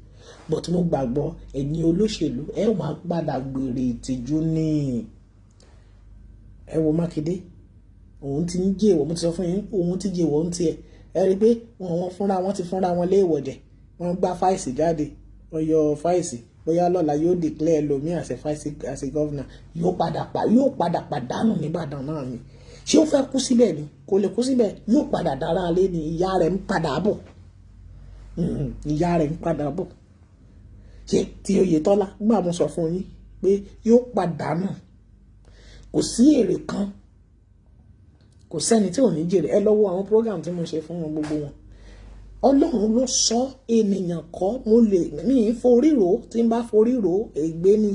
But mo gbàgbọ́ ẹ̀yin olóṣèlú, ẹ wàá padà gbèrè ìtìjú ní. Ẹ wo Mákindé, òun ti ń jẹ́ ìwọ̀, mo ti sọ fún yín, òun ti jẹ́ ìwọ̀ ń tiẹ̀. Ẹ rí i pé wọ́n fúnra wọn ti fúnra wọn léèwọ̀ jẹ. Wọ́n gbá fáìsì jáde, wọ́n yọ fáìsì, bóyá lọ́la yóò declare ẹlòmíì as a vice, as a governor. Yóò padà pàdánù nìbàdàn náà ni. Ṣé ó fẹ́ kú síbẹ̀ ni? Kò lè kú síbẹ̀, yóò padà dára lé ni. Ìyá rẹ̀ ń padà bọ̀, ìyá rẹ̀ ń padà bọ̀. Ṣé ti Oyètọ́lá gbà, mo sọ fún yín pé yóò pàdánù. Kò sí èrè kan, kò sẹ́ni tí ò ní jèrè. Ẹ lọ́wọ́ àwọn program tí mo ṣe fún wọn, gbogbo wọn, Ọlọ́run ló sọ, ènìyàn kọ́. Mo lè mi ì forí rò, tí n bá forí rò, ègbé ni.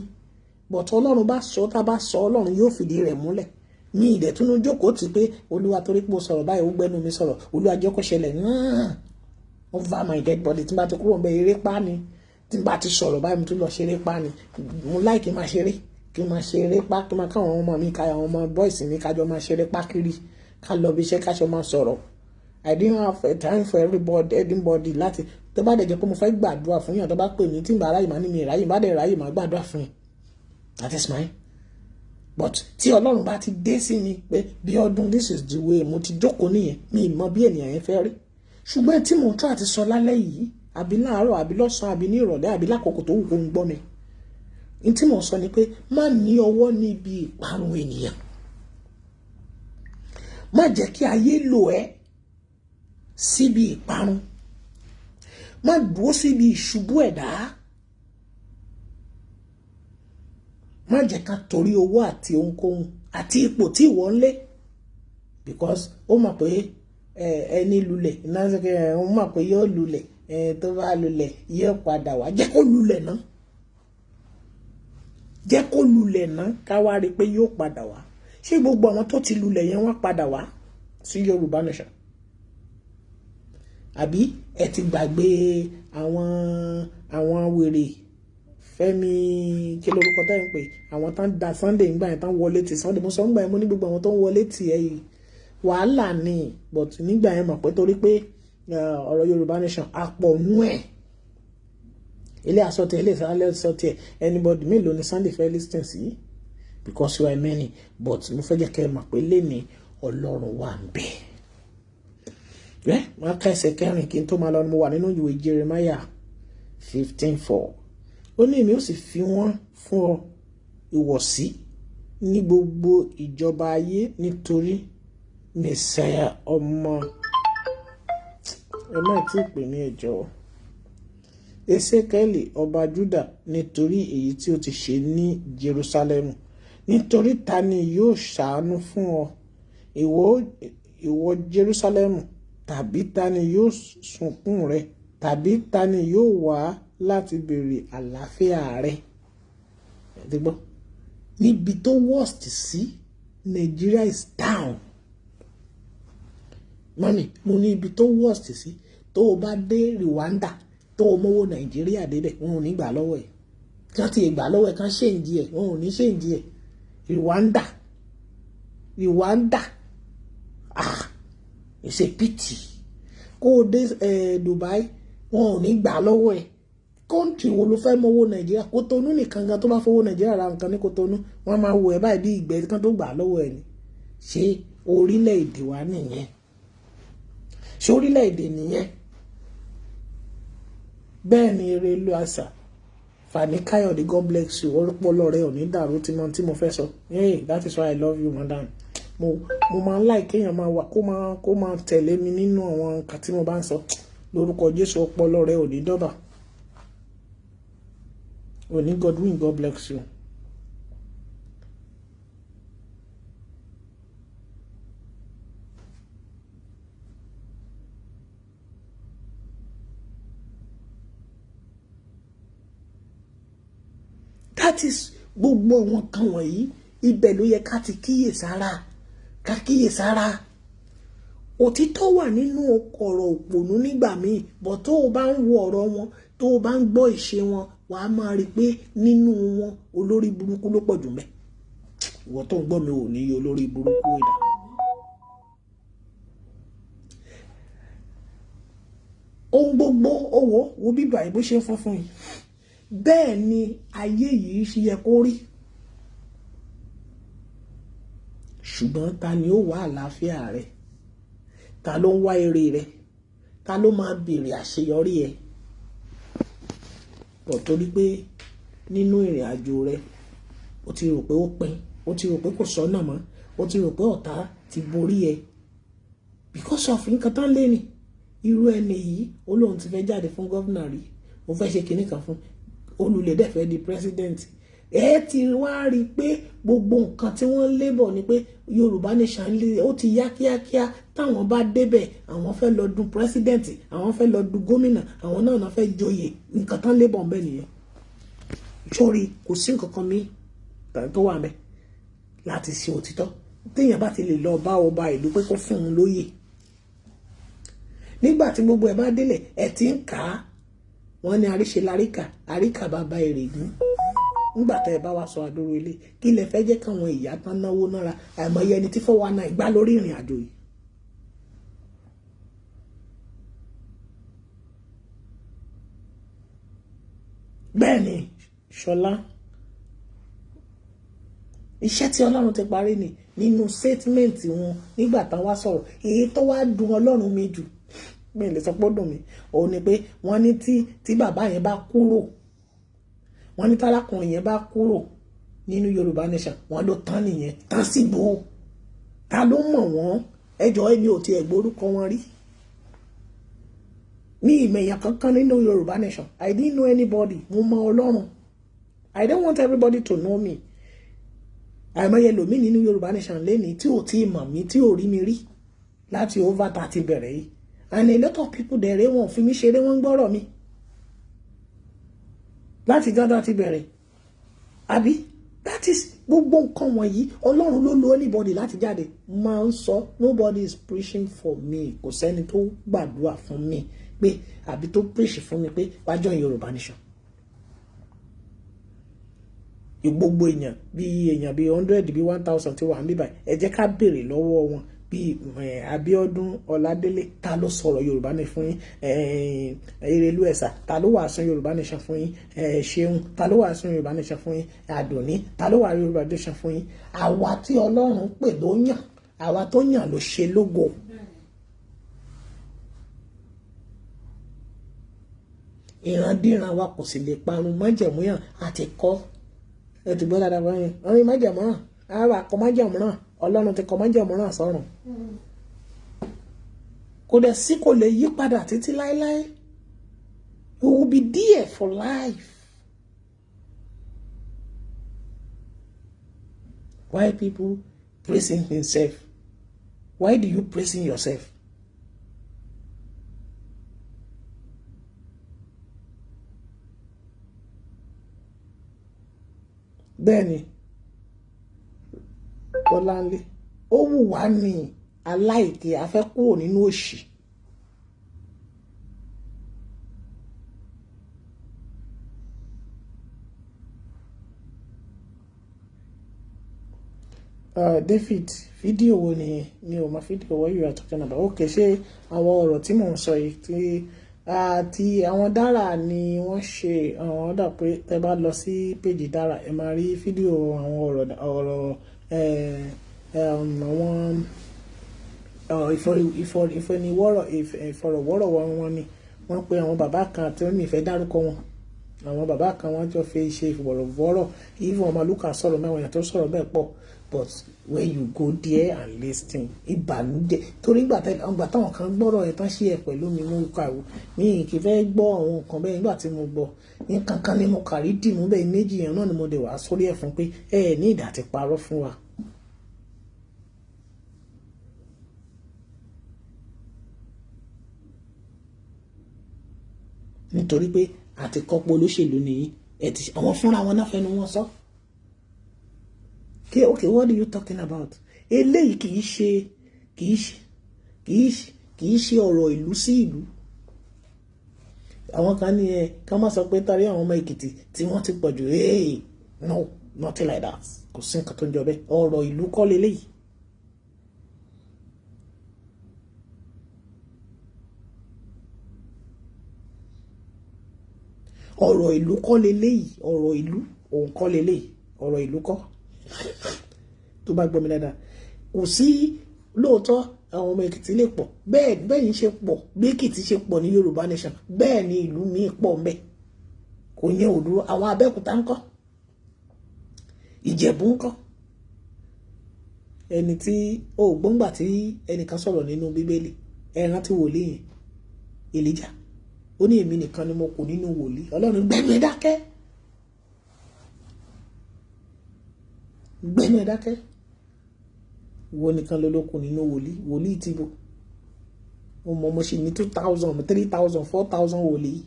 But Ọlọ́run bá sọ, tá a bá sọ, Ọlọ́run yóò fìdí rẹ̀ múlẹ̀. Mi ìdẹ̀túnú jókòó ti pé, Olúwa, torí pé mo sọ̀rọ̀ báyìí, ó gbẹ́nu mi sọ̀rọ̀, Olúwa, jẹ́ kó ṣẹlẹ̀ náà. Over my dead body. Tí n bá ti kúrò ń bẹ, eré pa ni. Tí n bá ti sọ̀rọ̀ báyìí, mo tún lọ ṣeré pa ni. Mo like kí n máa ṣeré, kí n máa ṣeré pa, kí n máa káwọn ọmọ mi, ká àwọn ọmọ boys mi, kájọ máa ṣeré pa kiri, ká lọ bí iṣẹ́, káṣọ máa sọ̀rọ̀. I didn't have a time for everybody, anybody láti tó bá dẹ̀ jẹ́ pé mo fẹ́ gbàdúrà fún yàn, tó bá pè mí, tí n bá ráyè, máa ní mi ráyè, bá dẹ̀ ráyè, máa gbàdúrà fún yín. That is mine. But tí Ọlọ́run bá ti dé sí mi pé, bí ọdún, this is the way, mo ti jókòó nìyẹn. Mi ì mọ bí ènìyàn yẹn fẹ́ rí. Ṣùgbọ́n tí mo ń tọ́ àti sọ lálẹ́ yìí, àbí láàárọ̀, àbí lọ́sàn-án, àbí ní ìrọ̀lẹ́, àbí lákòókò tó wù kó ń gbọ́ mi, ní tí mo sọ ni pé, má ní ọwọ́ níbi ìparun ènìyàn. Má jẹ́ kí ayé lò ẹ́ síbi ìparun. Má dúró síbi ìṣubú ẹ̀dá. Má jẹ́ ká torí owó àti ohunkóhun àti ipò tí ìwọ ń lé, because ó mọ̀ pé ẹni lulẹ̀ iná, ó mọ̀ pé yóò lulẹ̀. Tó bá lulẹ̀, yóò padà wá. Jẹ́ kó lulẹ̀ náà, jẹ́ kó lulẹ̀ náà, ká wá rí i pé yóò padà wá. Ṣé gbogbo àwọn tó ti lulẹ̀ yẹn, wọ́n padà wá sí Yorùbá Nation? Àbí ẹ ti gbàgbé àwọn wèrè Fẹ́mi, kí lórúkọ tẹ́ ń pè, àwọn tán da Sunday ńgbà yẹn, tán wọlé ti Sunday? Mo sọ ńgbà yẹn, mo ní gbogbo àwọn tó ń wọlé tì ẹ yìí, wàhálà ni. But nígbà yẹn, mọ̀ pé torí pé ọ̀rọ̀ Yorùbá Nation àpọ̀ nú ẹ̀, ilé asọ́tẹ̀, ilé asọ́tẹ̀, anybody mélòó ni Sunday fẹ́ listen sí? Because you are many. But mo fẹ́ jẹ́ kẹ́ ẹ mọ̀ pé lẹ́ni Ọlọ́run wà ń bẹ̀. Ẹ máa ká ẹsẹ̀ kẹrin kí n tó máa lọ ni. Mo wà nínú ìwé Jeremiah 15:4. Ó ní, èmi ó sì fi wọ́n fún ọ ìwọ̀sí ní gbogbo ìjọba ayé nítorí Mẹsáyà ọmọ. Ẹ má tí ì pè mí, ẹ jọ̀ọ́. Ezekiel ọba Juda, nítorí èyí tí ó ti ṣe ní Jerusalẹmu. Nítorí ta ni yóò ṣàánú fún ọ, ìwọ Jerusalẹmu? Tàbí ta ni yóò sunkún rẹ? Tàbí ta ni yóò wá láti béèrè àlàáfíà rẹ? Ẹ ti gbọ́ níbi tó worst sí, Nigeria is down. Mummy, mo ní ibi tó worst sí, tó o bá dé Rwanda, tó o mówó Nàìjíríà débẹ̀, wọn ò ní gbà lọ́wọ́ ẹ̀. Kí wọ́n ti gbà lọ́wọ́ ẹ̀, kán change ẹ̀, wọn ò ní change ẹ̀. Rwanda, Rwanda, ah, it's a pity. Kó o dé Dubai, wọn ò ní gbà lọ́wọ́ ẹ̀. Country wo ló fẹ́ mówó Nàìjíríà? Kótónú nìkan gan, tó bá fowó Nàìjíríà ra nǹkan ní Kótónú, wọ́n máa wò ẹ́ báyìí bí ìgbẹ́ kan tó gbà lọ́wọ́ ẹ̀ ni. Ṣé orílẹ̀-èdè wa nìyẹn? Ṣé orílẹ̀-èdè nìyẹn? Bẹ́ẹ̀ ni, eré ìlú àṣà. Fani Káyọ̀dé, God bless you. Ọpọlọ rẹ ò ní dàrú. Tí mo tí mo fẹ́ sọ, hey, that is why I love you, madam. Mo máa ń like kéèyàn máa wà, kó máa tẹ̀lé mi nínú àwọn nǹkan tí mo bá ń sọ. Lórúkọ Jésù, ọpọlọ rẹ ò ní dọ́bà. Òní Godwin, God bless you. That is gbogbo àwọn kan wọ̀nyí, ibẹ̀ ló yẹ ká ti kíyèsára, ká kíyèsára. Òtítọ́ wà nínú ọ̀rọ̀ òpònú nígbà míì bọ̀. Tó o bá ń wo ọ̀rọ̀ wọn, tó o bá ń gbọ́ ìṣe wọn, wàá máa rí i pé nínú wọn, olórí burúkú ló pọ̀ jù mẹ́. Ìwọ tó ń gbọ́ mi, ò ní yí olórí burúkú ìdá. Ohun gbogbo owó wo bíbà bó ṣe ń fún yìí, bẹ́ẹ̀ ni ayé yìí ṣe yẹ kó rí. Ṣùgbọ́n ta ni ó wá àlàáfíà rẹ? Ta ló ń wá èrè rẹ? Ta ló máa béèrè àṣeyọrí ẹ pọ̀? Torí pé nínú ìrìn àjò rẹ, o ti rò pé ó pin, o ti rò pé kò sọ́nà mọ́, o ti rò pé ọ̀tá ti borí ẹ because of nǹkan tán lé ní. Irú ẹni yìí, ó lóun ti fẹ́ jáde fún governor rí, ó fẹ́ ṣe kinní kan fún olùlẹ̀, dẹ̀ fẹ́ di president. Ẹ ti wá rí i pé gbogbo nǹkan tí wọ́n ń lébọ̀ ni pé Yorùbá Nation lé, ó ti yá kíákíá. Táwọn bá débẹ̀, àwọn fẹ́ lọ du president, àwọn fẹ́ lọ du gómìnà, àwọn náà fẹ́ joyè. Nǹkan tán lébọ̀ ńbẹ nìyẹn. Sórí kò sí nǹkan kan míì tó wà ńbẹ̀ láti ṣe òtítọ́. Téèyàn bá ti lè lọ bá ọba ìlú pé kó fún un lóyè, nígbà tí gbogbo ẹ̀ bá délẹ̀, ẹ̀ ti ń kà á. Wọ́n ní àríṣe láríkà, àríkà bàbá èrègún. Nígbà tẹ́ ẹ bá wá sọ àdúró ilé, kí lẹ fẹ́ jẹ́ káwọn ìyá tán náwó nára? Àìmọye ẹni tí 419 gbá lórí ìrìn àjò yìí. Bẹ́ẹ̀ ni, Ṣọlá, iṣẹ́ tí Ọlọ́run ti parí ni nínú statement wọn nígbà tán wá sọ̀rọ̀. Èyí tó wá dùn Ọlọ́run mi jù, mi lè sọ pé ó dùn mí, òun ni pé wọ́n ní tí bàbá yẹn bá kúrò, wọ́n ní tálákùnrin yẹn bá kúrò nínú Yorùbá Nation, wọ́n ló tán nìyẹn. Tán síbò? Ta ló mọ̀ wọ́n? Ẹjọ́, èmi ò tiẹ̀ gbórúkọ wọn rí ní ìmẹ̀yà kankan nínú Yorùbá Nation. I didn't know anybody. Mo mọ Ọlọ́run. I don't want everybody to know me. Àìmọye lòmí nínú Yorùbá Nation lẹ́ni tí ò tí ì mọ̀ mí, tí ò rí mi rí láti over 30 bẹ̀rẹ̀ yìí. And a lot of people dẹ̀rẹ̀, wọn ò fi mí ṣeré, wọ́n ń gbọ́rọ̀ mi láti jọ́dọ̀ ti bẹ̀rẹ̀, àbí? That is gbogbo nǹkan wọ̀nyí. Ọlọ́run ló lo anybody láti jáde máa ń sọ. Nobody is preaching for me. Kò sẹ́ni tó gbàdúrà fún mi pé àbí tó preach fún mi pé wá join Yorùbá Nation. Gbogbo èèyàn bíi èèyàn bíi 100, bíi 1,000 tí wà ń bíbà, ẹ jẹ́ ká béèrè lọ́wọ́ wọn. Bíi Abíọ́dún Ọládélé, ta ló sọ̀rọ̀ Yorùbá ní fún yín? Erelu Ẹ̀sà, ta ló wàásù Yorùbá Nation fún yín? Ṣeun, ta ló wàásù Yorùbá Nation fún yín? Àdùnní, ta ló wàásù Yorùbá Nation fún yín? Àwa tí Ọlọ́run pè ló yàn, àwa tó yàn ló ṣe lógo. Ìrandíran wa kò sì lè parun. Májẹ̀mú yàn àti kọ́. Ẹ ti gbọ́ dáadáa báyìí. Wọ́n ní májẹ̀mú náà, àwa kọ́ májẹ̀mú náà. Ọlọ́run ti kọ́ májẹ̀mú náà sọ́run, kò dẹ̀ sí, kò lè yí padà títí láéláé. You will be there for life. Why people praising himself? Why do you praising yourself? Bẹ́ẹ̀ ni, Bọ́láńlé, ó wù wá ní aláìkè, a fẹ́ kúrò nínú òṣì. David, fídíò wo ni? Mi ò mọ fídíò what you are talking about. Okay, ṣé àwọn ọ̀rọ̀ tí mò ń sọ yìí tí àti àwọn Dára ni wọ́n ṣe? Àwọn dà pé tẹ́ bá lọ sí péjì Dára, ẹ máa rí fídíò àwọn ọ̀rọ̀ ọ̀rọ̀ àwọn ìfọ̀rọ̀wọ́rọ̀ wọn ni wọ́n pe àwọn bàbá kan tí wọ́n mi fẹ́ dárúkọ wọn. Àwọn bàbá kan, wọ́n jọ fi ṣe ìfọ̀rọ̀wọ́rọ̀. Even Ọmọlúkà sọ̀rọ̀ mẹ́wọ̀n, yàtọ̀ sọ̀rọ̀ bẹ́ẹ̀ pọ̀. But when you go there and listen, ìbànújẹ́, torí ìgbà táwọn kan gbọ́rọ̀ ẹ̀ tán ṣe ẹ̀ pẹ̀lú mi, mo kàwé, mi kì í fẹ́ gbọ́ àwọn nǹkan bẹ́ẹ̀. Nígbà tí mo gbọ́ nǹkan kan ni mo kàrí dìmú bẹ́ẹ̀ méjì yẹn náà ni mo dẹ̀ wá sórí ẹ̀ fún pé ẹ ní ìdá ti parọ́ fún wa. Nítorí pé àti kọ́pọ̀ olóṣèlú nìyí ẹ ti àwọn fúnra wọn náà fẹnu wọn sọ. Okay, what are you talking about? Eléyìí kì í ṣe ọ̀rọ̀ ìlú sí ìlú. Àwọn kan ní ẹ ká má sọ pé torí àwọn ọmọ Èkìtì tí wọ́n ti pọ̀ jù. Hey, no, nothing like that. Kò sí nǹkan tó ń jọ bẹ́ẹ̀. Ọ̀rọ̀ ìlú kọ́ leléyìí. Ọ̀rọ̀ ìlú kọ́ leléyìí. Ọ̀rọ̀ ìlú òun kọ́ leléyìí. Ọ̀rọ̀ ìlú kọ́. Tó bá gbọ́ mi dáadáa, kò sí. Lóòótọ́, àwọn ọmọ Èkìtì lè pọ̀ bẹ́ẹ̀. Bẹ́ẹ̀ yìí ṣe pọ̀, bí Èkìtì ṣe pọ̀ ní Yorùbá Nation, bẹ́ẹ̀ ni ìlú míì pọ̀ ńbẹ̀. Kò yẹn ò dúró. Àwọn Abẹ́òkúta ńkọ́? Ìjẹ̀bú ńkọ́? Ẹni tí ó gbọ́ngbà tí ẹnìkan sọ̀rọ̀ nínú Bíbélì, ẹ rántí wòlíì yẹn, Èlíjà? Ó ní, "Èmi nìkan ni mo kù nínú wòlíì." Ọlọ́run gbẹ́nu ẹ dákẹ́. Gbẹ́nu ẹ̀ dákẹ́. Ìwọ nìkan ló lókun nínú wòlíì. Wòlíì ti bò. Mo mọ̀, mo ṣì ní 2,000, 3,000, 4,000 wòlíì.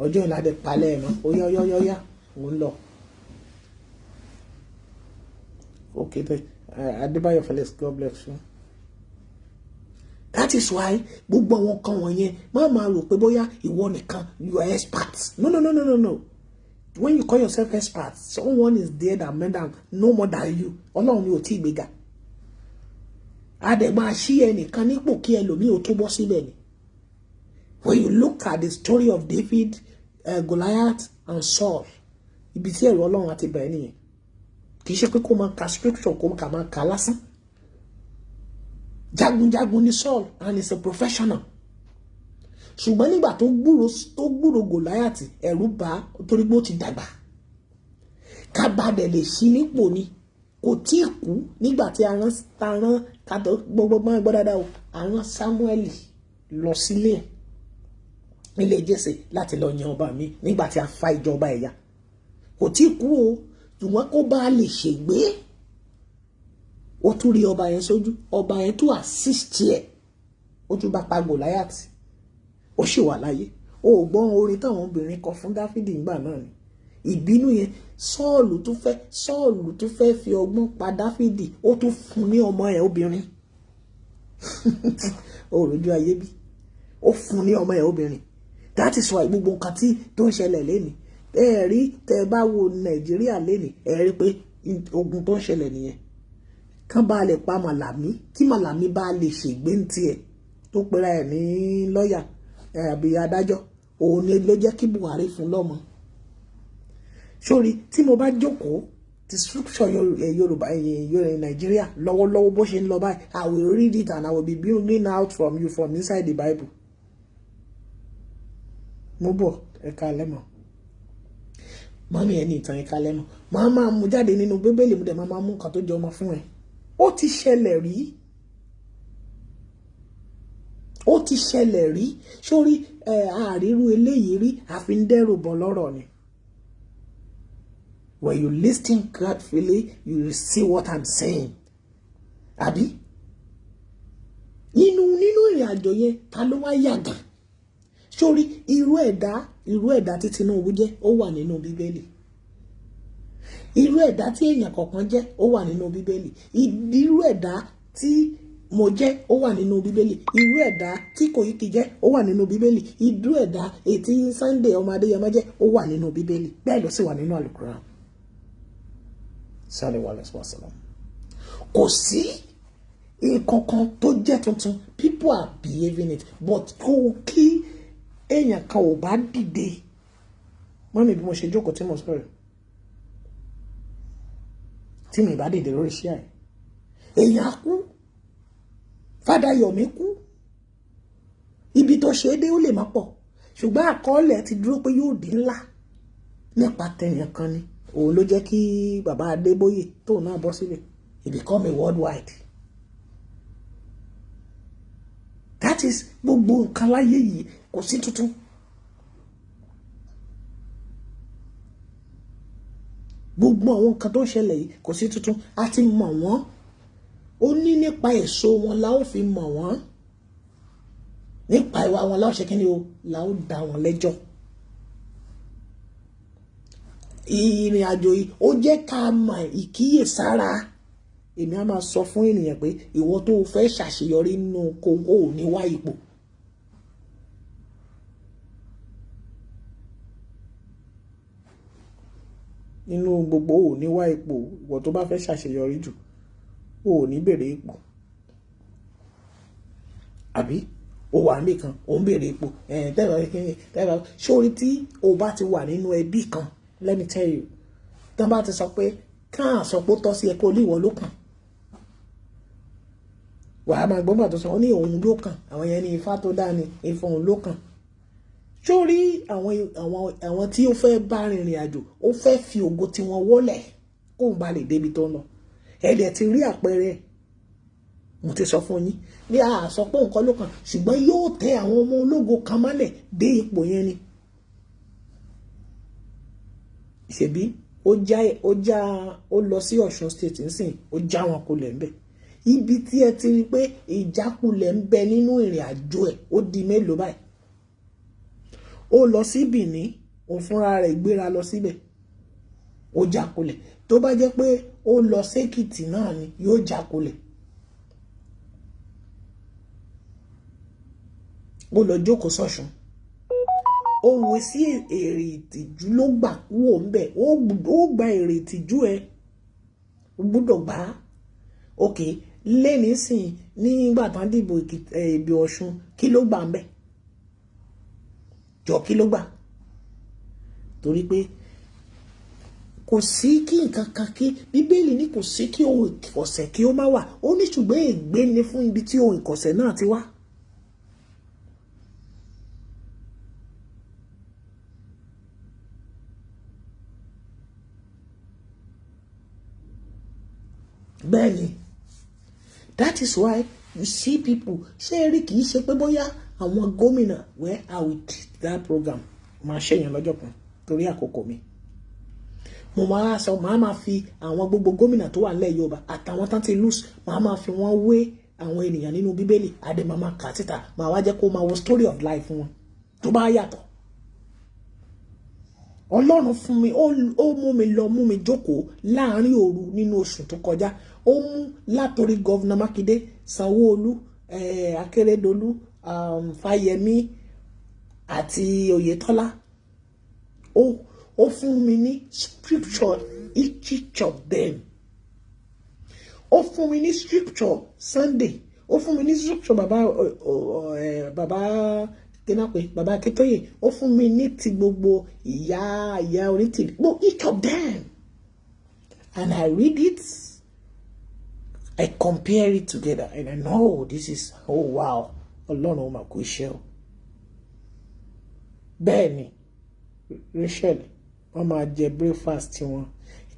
Ọjọ́ ìlàdẹ̀ palẹ̀ ẹ̀ mọ́. Ó yá, yá, yá, yá, òun lọ. Okay, Adébáyọ̀ Felix, God bless you. That is why gbogbo àwọn kan wọ̀nyẹn, má máa rò pé bóyá ìwọ nìkan, you are expert. No, no, no, no, no, no. When you call yourself expert, someone is there that made them no more than you. Ọlọ́run ni ò tí ì gbéga. A dẹ̀ máa ṣí ẹnìkan nípò kí ẹlòmíì ò tó bọ́ síbẹ̀ ni. When you look at the story of David, Goliath and Saul, ibi tí ẹ̀rọ Ọlọ́run àti bẹ̀rẹ̀ nìyẹn. Kì í ṣe pé kó máa ka scripture, kó kà máa kà lásán. Jagunjagun ni Saul and he's a professional. Ṣùgbọ́n nígbà tó gbúrò Goliath, ẹ̀rù bà á torí pé ó ti dàgbà. Kábàdẹ̀ lè ṣí nípò ni. Kò tí ì kú nígbà tí a rán ta rán kátó gbogbo máa gbọ́ dáadáa o. A rán Samuel lọ sílé ẹ̀ nílé Jésè láti lọ yan ọba mi nígbà tí a fa ìjọba ẹ̀yà. Kò tí ì kú o, ṣùgbọ́n kó bá lè ṣègbé, ó tún rí ọba yẹn sójú, ọba yẹn tún assist ẹ̀, ó tún bá pa Goliath, ó sì wà láyé. O ò gbọ́ orin táwọn obìnrin kọ fún Dáfídì nígbà náà ni? Ìbínú yẹn, Sọ́ọ̀lù tún fẹ́ fi ọgbọ́n pa Dáfídì, ó tún fún ní ọmọ ẹ̀ obìnrin. Ó rojú ayé bí ó fún ní ọmọ ẹ̀ obìnrin. That is why gbogbo nǹkan tí tó ń ṣẹlẹ̀ lénìí, ẹ rí, tẹ bá wo Nàìjíríà lénìí, ẹ rí pé ogun tó ń ṣẹlẹ̀ nìyẹn. Kán bá lè pa Màlàmí, kí Màlàmí bá lè ṣègbè ń tiẹ̀ tó pera ẹ̀ ní lọ́ọ̀yà àbí adájọ́, òun ni ló jẹ́ kí Buhari fún lọ́mọ. Sórí tí mo bá jókòó ti structure Yorùbá, Yorùbá, Nàìjíríà lọ́wọ́lọ́wọ́ bó ṣe ń lọ báyìí, I will read it and I will be bringing out from you from inside the Bible. Mo bọ̀, ẹ̀ka lẹ́mọ̀ mọ́mí ẹ̀ ní ìtàn, ẹ̀ka lẹ́mọ̀ máa máa mú jáde nínú Bíbélì, mo dẹ̀ máa máa mú nǹkan tó jẹ ọmọ fún ẹ. Ó ti ṣẹlẹ̀ rí, ó ti ṣẹlẹ̀ rí. Sórí ẹ̀ àrírú eléyìí rí, àfi ń dẹ́rù bọ̀ lọ́rọ̀ ni. When you listen carefully, you will see what I'm saying. Àbí nínú ìrìn àjò yẹn, ta ló wá yàgàn? Sórí irú ẹ̀dá tí Tinubu jẹ́, ó wà nínú Bíbélì. Irú ẹ̀dá tí èèyàn kọ̀ọ̀kan jẹ́, ó wà nínú Bíbélì. Irú ẹ̀dá tí mo jẹ́, ó wà nínú Bíbélì. Irú ẹ̀dá tí Kòyíkì jẹ́, ó wà nínú Bíbélì. Irú ẹ̀dá ètí Sunday ọmọ Adéyẹmọ jẹ́, ó wà nínú Bíbélì. Bẹ́ẹ̀ ló sì wà nínú Àlùkùránì sallallahu alaihi wasallam. Kò sí nǹkan kan tó jẹ́ tuntun. People are behaving it, but kó kí èèyàn kan ò bá dìde mọ́mí, bí mo ṣe jókòó tí mo sọ̀rọ̀, tí mi bá dìde lórí iṣẹ́ ẹ̀, èèyàn á kú. Fádayọ̀mí kú. Ibi tó ṣe é dé, ó lè má pọ̀, ṣùgbọ́n àkọọ́lẹ̀ ti dúró pé yóò dín ńlá nípa tẹ̀yàn kan ni. Òun ló jẹ́ kí bàbá Adébóyè tóun náà bọ́ síbẹ̀. It become a worldwide. That is gbogbo nǹkan láyé yìí, kò sí tuntun. Gbogbo àwọn nǹkan tó ń ṣẹlẹ̀ yìí, kò sí tuntun. A ti mọ̀ wọ́n. Ó ní nípa èso wọn la ó fi mọ̀ wọ́n, nípa ìwà wọn la ó ṣe kí ni o, la ó dá wọn lẹ́jọ́. Ìrìn àjò yìí, ó jẹ́ ká mọ̀ ìkíyèsára. Èmi á máa sọ fún ènìyàn pé ìwọ tó fẹ́ ṣàṣeyọrí nínú kó o ní wá ipò. Nínú gbogbo, ò ní wá ipò. Ìwọ tó bá fẹ́ ṣàṣeyọrí jù, ò ní bèrè ipò. Àbí o wà níbì kan, ò ń bèrè ipò tẹ́lẹ̀ sórí tí o bá ti wà nínú ẹbí kan, let me tell you, tí wọ́n bá ti sọ pé káà sọ pé ó tọ́ sí ẹ kó ní ìwọ ló kàn, wàá máa gbọ́ngbà tó sọ ó ní òun ló kàn. Àwọn yẹn ní ifá tó dá ní ifá, òun ló kàn. Sórí àwọn tí ó fẹ́ bá rìnrìn àjò, ó fẹ́ fi ògo tiwọn wọ́lẹ̀ kóun bá lè débi tó ń lọ. Ẹ̀ẹ́dẹ̀ ti rí àpẹẹrẹ mo ti sọ fún yín ní àsọ pé nǹkan ló kàn, ṣùgbọ́n yóò tẹ àwọn ọmọ ológo kan mọ́lẹ̀ dé ipò yẹn ni. Ṣebí Ó já, ó já, ó lọ sí Ọ̀ṣun State nsìn, ó já wọn kulẹ̀ ńbẹ̀. Ibi tí ẹ ti rí pé ìjákulẹ̀ ń bẹ nínú ìrìn àjò ẹ̀, ó di mélòó báyìí? Ó lọ sí Benin, òun fúnra rẹ̀ gbéra lọ síbẹ̀, ó jákulẹ̀. Tó bá jẹ́ pé ó lọ sékìtì náà ni, yóò jákulẹ̀. Ó lọ jókòó sọ́ṣun, ó wo sí èrè ìtìjú ló gbà kúrò ńbẹ̀. Ó gba èrè ìtìjú ẹ, ó gbúdọ̀ gbà á. Ok, lẹ́nìísìn nígbà tán dìbò ìbò Ọ̀ṣun, kí ló gbà ńbẹ̀ jọ? Kí ló gbà? Torí pé kò sí kí nǹkan kan kí Bíbélì ní kò sí kí ohun ìkọ̀sẹ̀ kí ó má wà. Ó ní ṣùgbọ́n ègbé ni fún ibi tí ohun ìkọ̀sẹ̀ náà ti wá. Bẹ́ẹ̀ni, that is why you see people, ṣé ẹ rí, kì í ṣe pé bóyá àwọn gómìnà. Where I will treat that program, máa ṣèyàn lọ́jọ́ kan torí àkókò mi. Mo máa sọ, màá máa fi àwọn gbogbo gómìnà tó wà nílẹ̀ Yorùbá àtàwọn tán ti lose, màá máa fi wọ́n wé àwọn ènìyàn nínú Bíbélì. Àdè máa máa kà síta, màá wá jẹ́ kó máa wo story of life fún wọn tó bá yàtọ̀. Ọlọ́run fún mi, ó mú mi lọ, mú mi jókòó láàrin òru nínú oṣù tó kọjá. Ó mú látòrí Governor Mákindé, Sanwó-Olú, Akérédolú, Fáyẹmí àti Oyètọ́lá. Ó fún mi ní scripture each of them. Ó fún mi ní scripture Sunday, ó fún mi ní scripture bàbá bàbá kíná pé bàbá Akíntóyè, ó fún mi ní ti gbogbo ìyá ìyá onítìrí, gbogbo each of them, and I read it, I compare it together and I know this is, oh wow, Ọlọ́run ó mà kú iṣẹ́ o. Bẹ́ẹ̀ ni, Rachel, wọ́n máa jẹ breakfast wọn.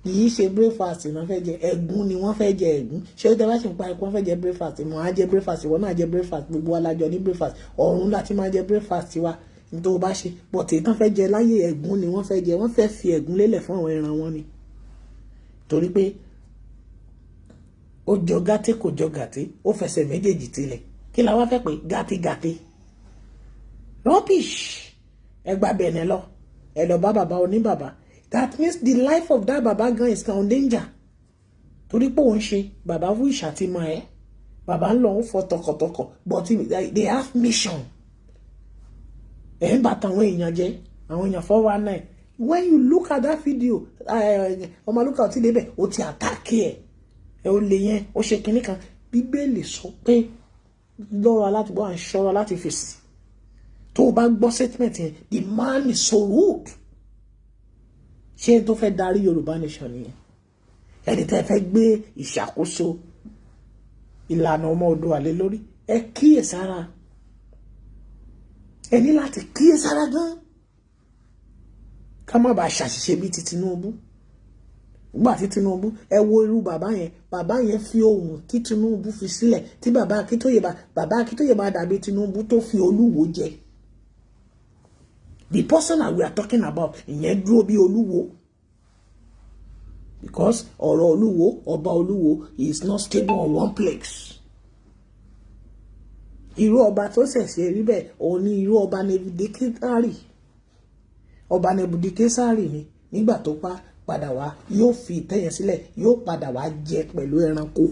Kì í ṣe breakfast ni wọ́n fẹ́ jẹ, ẹ̀gún ni wọ́n fẹ́ jẹ, ẹ̀gún. Ṣé ó tẹ́ bá ṣe ń parí pé wọ́n fẹ́ jẹ breakfast, mo á jẹ breakfast, ìwọ náà jẹ breakfast, gbogbo wa la jọ ní breakfast. Ọ̀run láti máa jẹ breakfast wa ní tó bá ṣe, but èyí tán fẹ́ jẹ láyé, ẹ̀gún ni wọ́n fẹ́ jẹ. Wọ́n fẹ́ fi ẹ̀gún lélẹ̀ fún àwọn ẹran wọn ni, torí pé ó jọ gàtí, kò jọ gàtí, ó fẹsẹ̀ méjèèjì tilẹ̀. Kí la wá fẹ́ pé gàtí gàtí? Rubbish! Ẹ gba bẹ̀rẹ̀ lọ, ẹ lọ bá bàbá oníbàbà. That means the life of that baba gan is in danger, torí pé òun ṣe bàbá fún ìṣàtìmọ̀ ẹ. Bàbá ń lọ ń fọ tọkàntọkàn, but they have mission. Ẹ̀ ń bàtà àwọn èèyàn jẹ́, àwọn èèyàn 419. When you look at that video, Ọmọlúkà tí débẹ̀, ó ti attack ẹ̀ ẹ̀, ó lè yẹn, ó ṣe kinní kan. Bíbélì sọ pé lọ́ra láti gbọ́, à ń ṣọ́ra láti fèsì. Tó o bá gbọ́ statement yẹn, the man is so rude. Ṣé tó fẹ́ darí Yorùbá nation nìyẹn? Ẹni tẹ́ fẹ́ gbé ìṣàkóso ìlànà ọmọ Oòduà lé lórí, ẹ kíyèsára. Ẹ ní láti kíyèsára gan, ká má bàa ṣàṣìṣe bíi ti Tinubu. Nígbà tí Tinubu, ẹ wo irú bàbá yẹn, bàbá yẹn fi ohun tí Tinubu fi sílẹ̀, tí bàbá Akíntóyè bá, bàbá Akíntóyè bá dàbí Tinubu tó fi Olúwo jẹ. The person that we are talking about, ìyẹn dúró bí Olúwo, because ọ̀rọ̀ Olúwo, ọba Olúwo is not stable on one place. Irú ọba tó ṣẹ̀ṣẹ̀ rí bẹ́ẹ̀, òun ni irú ọba Nebukadnesari. Ọba Nebukadnesari ni nígbà tó pa padà wá, yóò fi ìtẹ́ yẹn sílẹ̀, yóò padà wá jẹ pẹ̀lú ẹranko.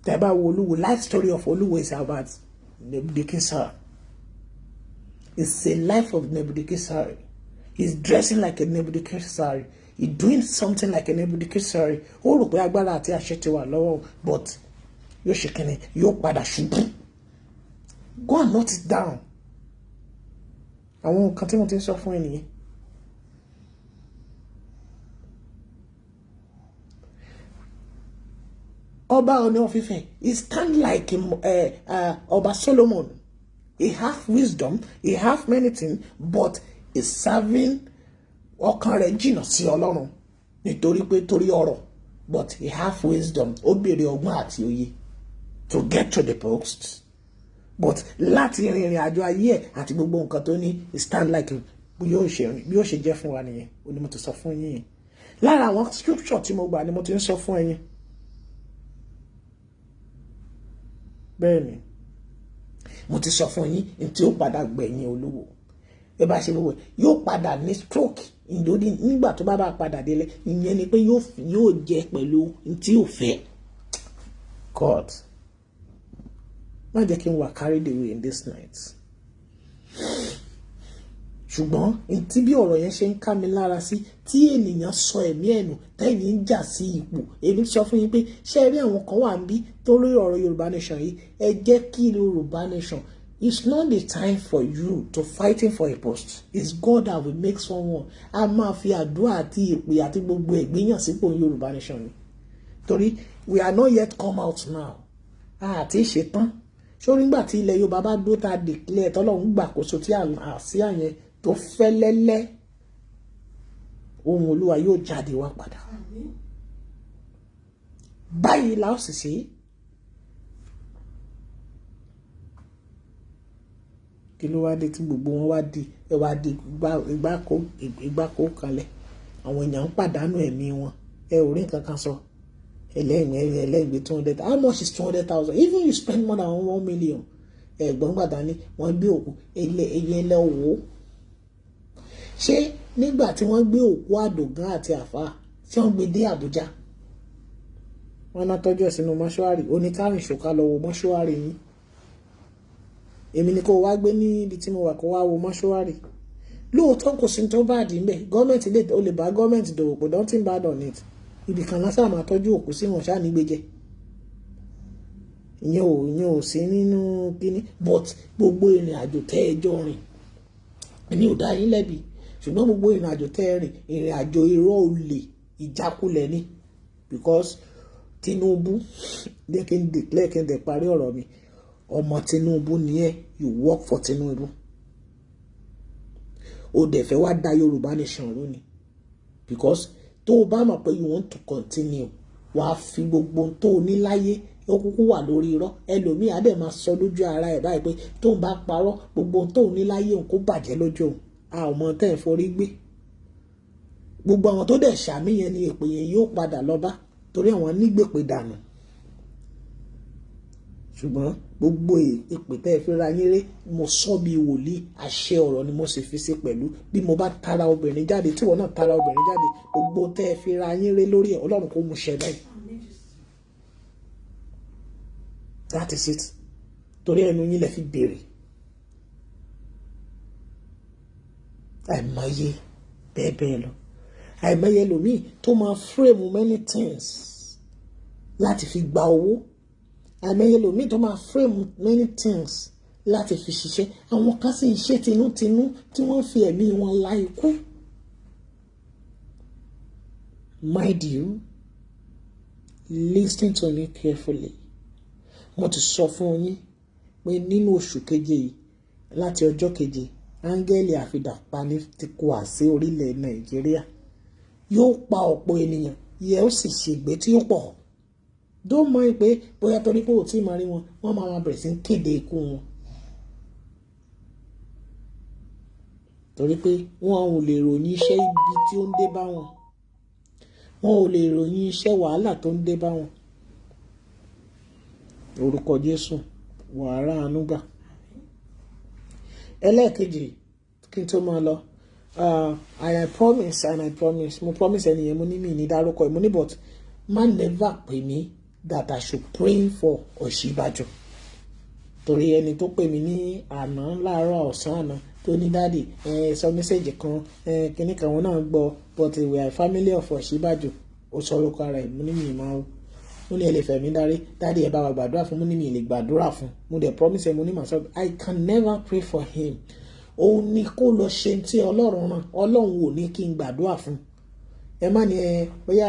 Tẹ́ bá wo Olúwo, life story of Olúwo is about Nebuchadnezzar. It's a life of Nebuchadnezzar. He's dressing like a Nebuchadnezzar, he's doing something like a Nebuchadnezzar. Ó rò pé agbára àti àṣẹ ti wà lọ́wọ́, but yóò ṣe kínní, yóò padà ṣubú. Go and note it down. Àwọn nǹkan tí mo ti ń sọ fún ẹ nìyẹn. Ọba Ọọ̀ni of Ifẹ̀, he stand like Ọba Solomon. He have wisdom, he have many things, but he serving, ọkàn rẹ̀ jìnnà sí Ọlọ́run nítorí pé torí ọrọ̀, but he have wisdom. Ó béèrè ọgbọ́n àti òye to get to the post, but láti rìnrìn àjò ayé ẹ̀ àti gbogbo nǹkan tó ní, he stand like Bí yóò ṣe jẹ́ fún wa nìyẹn. Ó ní mo ti sọ fún yín yẹn. Lára àwọn scripture tí mo gbà ni mo ti ń sọ fún ẹ̀yin. Bẹ́ẹ̀ ni mo ti sọ fún yín ní tí ó padà gbẹ̀yìn olúwo. Ẹ bá ṣe gbogbo, yóò padà ní stroke ìdóní nígbà tó bá padà délé. Ìyẹn ni pé yóò jẹ pẹ̀lú tí ò fẹ́. God, má jẹ́ kí n wà carried away in this night. Ṣùgbọ́n tí bí ọ̀rọ̀ yẹn ṣe ń ká mi lára sí, tí ènìyàn sọ ẹ̀mí ẹ̀nù, tẹ́yìn ń jà sí ipò. Èmi sọ fún yín pé ṣé ẹ rí àwọn kan wà ń bí tó lórí ọ̀rọ̀ Yorùbá nation yìí. Ẹ jẹ́ kí Yorùbá nation. It's not the time for you to fighting for a post. It's God that will make someone. A máa fi àdúrà àti ìpè àti gbogbo ẹ̀gbìyàn sípò Yorùbá nation ni, torí we are not yet come out now. Àti ṣetán sórí nígbà tí ilẹ̀ Yorùbá bá dó ta declare, tọ́lọ́run gbàkóso, tí àsíá yẹn tó fẹ́lẹ́lẹ́, ohun Olúwa yóò jáde wá padà. Báyìí la ó sì ṣe. Kí ló wá dé tí gbogbo wọn wá di ẹ wá di ìgbáko kalẹ̀? Àwọn èèyàn ń pàdánù ẹ̀mí wọn, ẹ ò rí nǹkan kan sọ. Ẹlẹ́gbẹ̀ẹ́ 200, how much is 200,000? Even you spend more than 1 million. Ẹ̀gbọ́n gbàdá ni wọ́n gbé òkú ẹyẹ lọ wò ó. Ṣé nígbà tí wọ́n gbé òkú àdògán àti àfáà tí wọ́n gbé dé Àbújá, wọ́n náà tọ́jú ẹ̀ sínú mọ́ṣúárì? Onítàrìn ṣòká lọ wo mọ́ṣúárì yín. Èmi ni kó wá gbé níbi tí mo wà, kó wá wo mọ́ṣúárì. Lóòótọ́, kò sí tó bá dì í mbẹ̀. Gọ́ọ̀mẹ̀ntì lè, o lè bá gọ́ọ̀mẹ̀ntì dòwò pọ̀, nothing bad on it. Ibì kan lásán máa tọ́jú òkú sí, wọn ṣáà ní gbéjẹ. Ìyẹn ò sí nínú kíní, but gbogbo ìrìn àjò tẹ́ ẹ jọ rìn, èmi ò dá yín lẹ́bi, ṣùgbọ́n gbogbo ìrìn àjò tẹ́ ẹ rìn, ìrìn àjò irọ́, olè, ìjákulẹ̀ ni. Because Tinubu, jẹ́ kí n declare, kí n dẹ̀ parí ọ̀rọ̀ mi, ọmọ Tinubu ni ẹ́. You work for Tinubu. O dẹ̀ fẹ́ wá da Yorùbá nation rú ni, because tó o bá mọ̀ pé you want to continue, wàá fi gbogbo tó o ní láyé. Ó kúkú wà lórí irọ́. Ẹlòmíì á dẹ̀ máa sọ lójú ara ẹ̀ báyìí pé tóun bá parọ́, gbogbo tó o ní láyé òun kó bàjẹ́ lójú òun. A ò mọ tẹ́ ẹ̀ forí gbé. Gbogbo àwọn tó dẹ̀ ṣàmì yẹn ni èpè yẹn yóò padà lọ bá, torí àwọn nígbèpè dànù. Ṣùgbọ́n gbogbo èpè tẹ́ ẹ fi ra yín ré, mo sọ bí wòlíì, àṣẹ ọ̀rọ̀ ni mo sì fi sí pẹ̀lú. Bí mo bá tara obìnrin jáde, tí wọn náà tara obìnrin jáde, gbogbo tẹ́ ẹ fi ra yín ré lórí ẹ̀, Ọlọ́run kò mú ṣẹ báyìí. That is it. Torí ẹnu yín lẹ fi béèrè. Àìmọye bẹ́ẹ̀ bẹ́ẹ̀ lọ. Àìmọye ẹlòmíì tó máa frame many things láti fi gba owó. Àìmọye ẹlòmíì tó máa frame many things láti fi ṣiṣẹ́. Àwọn kan sì ń ṣe tinútinú tí wọ́n fi ẹ̀mí wọn la ikú. Mind you, listen to me carefully. Mo ti sọ fún yín pé nínú oṣù keje yìí, láti ọjọ́ keje, áńgẹ́lì àfidàpani ti kó àsí orílẹ̀ Nàìjíríà. Yóò pa ọ̀pọ̀ ènìyàn, yẹ ó sì ṣègbé tí ó pọ̀. Don't mind pé bóyá torí pé ò tí ì máa rí wọn, wọ́n máa máa bẹ̀rẹ̀ sí ń kéde ikú wọn. Torí pé wọn ò lè ròyìn iṣẹ́ ibi tí ó ń dé bá wọn. Wọn ò lè ròyìn iṣẹ́ wàhálà tó ń dé bá wọn. Orúkọ Jésù, wàá ráàánú gbà. Ẹlẹ́ẹ̀kejì, kí n tó máa lọ, I promise and I promise, mo promise ẹni yẹn, mo ní mi ní dárúkọ ẹ̀, mo ní but má never pè mí that I should pray for Ọ̀ṣínbàjò. Torí ẹni tó pè mí ní àná láàárọ̀ ọ̀sán àná, tó ní, "Daddy, ẹ sọ message kan, ẹ kíní kan," wọn náà gbọ́, but we are family of Ọ̀ṣínbàjò. Ó sọ orúkọ ara ẹ̀. Mo ní mi máa ń, mo ní ẹ lè fẹ̀mí dárí. "Daddy, ẹ bá wa gbàdúrà fún." Mo ní mi lè gbàdúrà fún. Mo dẹ̀ promise ẹ, mo ní màá sọ, I can never pray for him. Òun ni kó lọ ṣe tí Ọlọ́run rán. Ọlọ́run ò ní kí n gbàdúrà fún ẹ. Má ní ẹ bóyá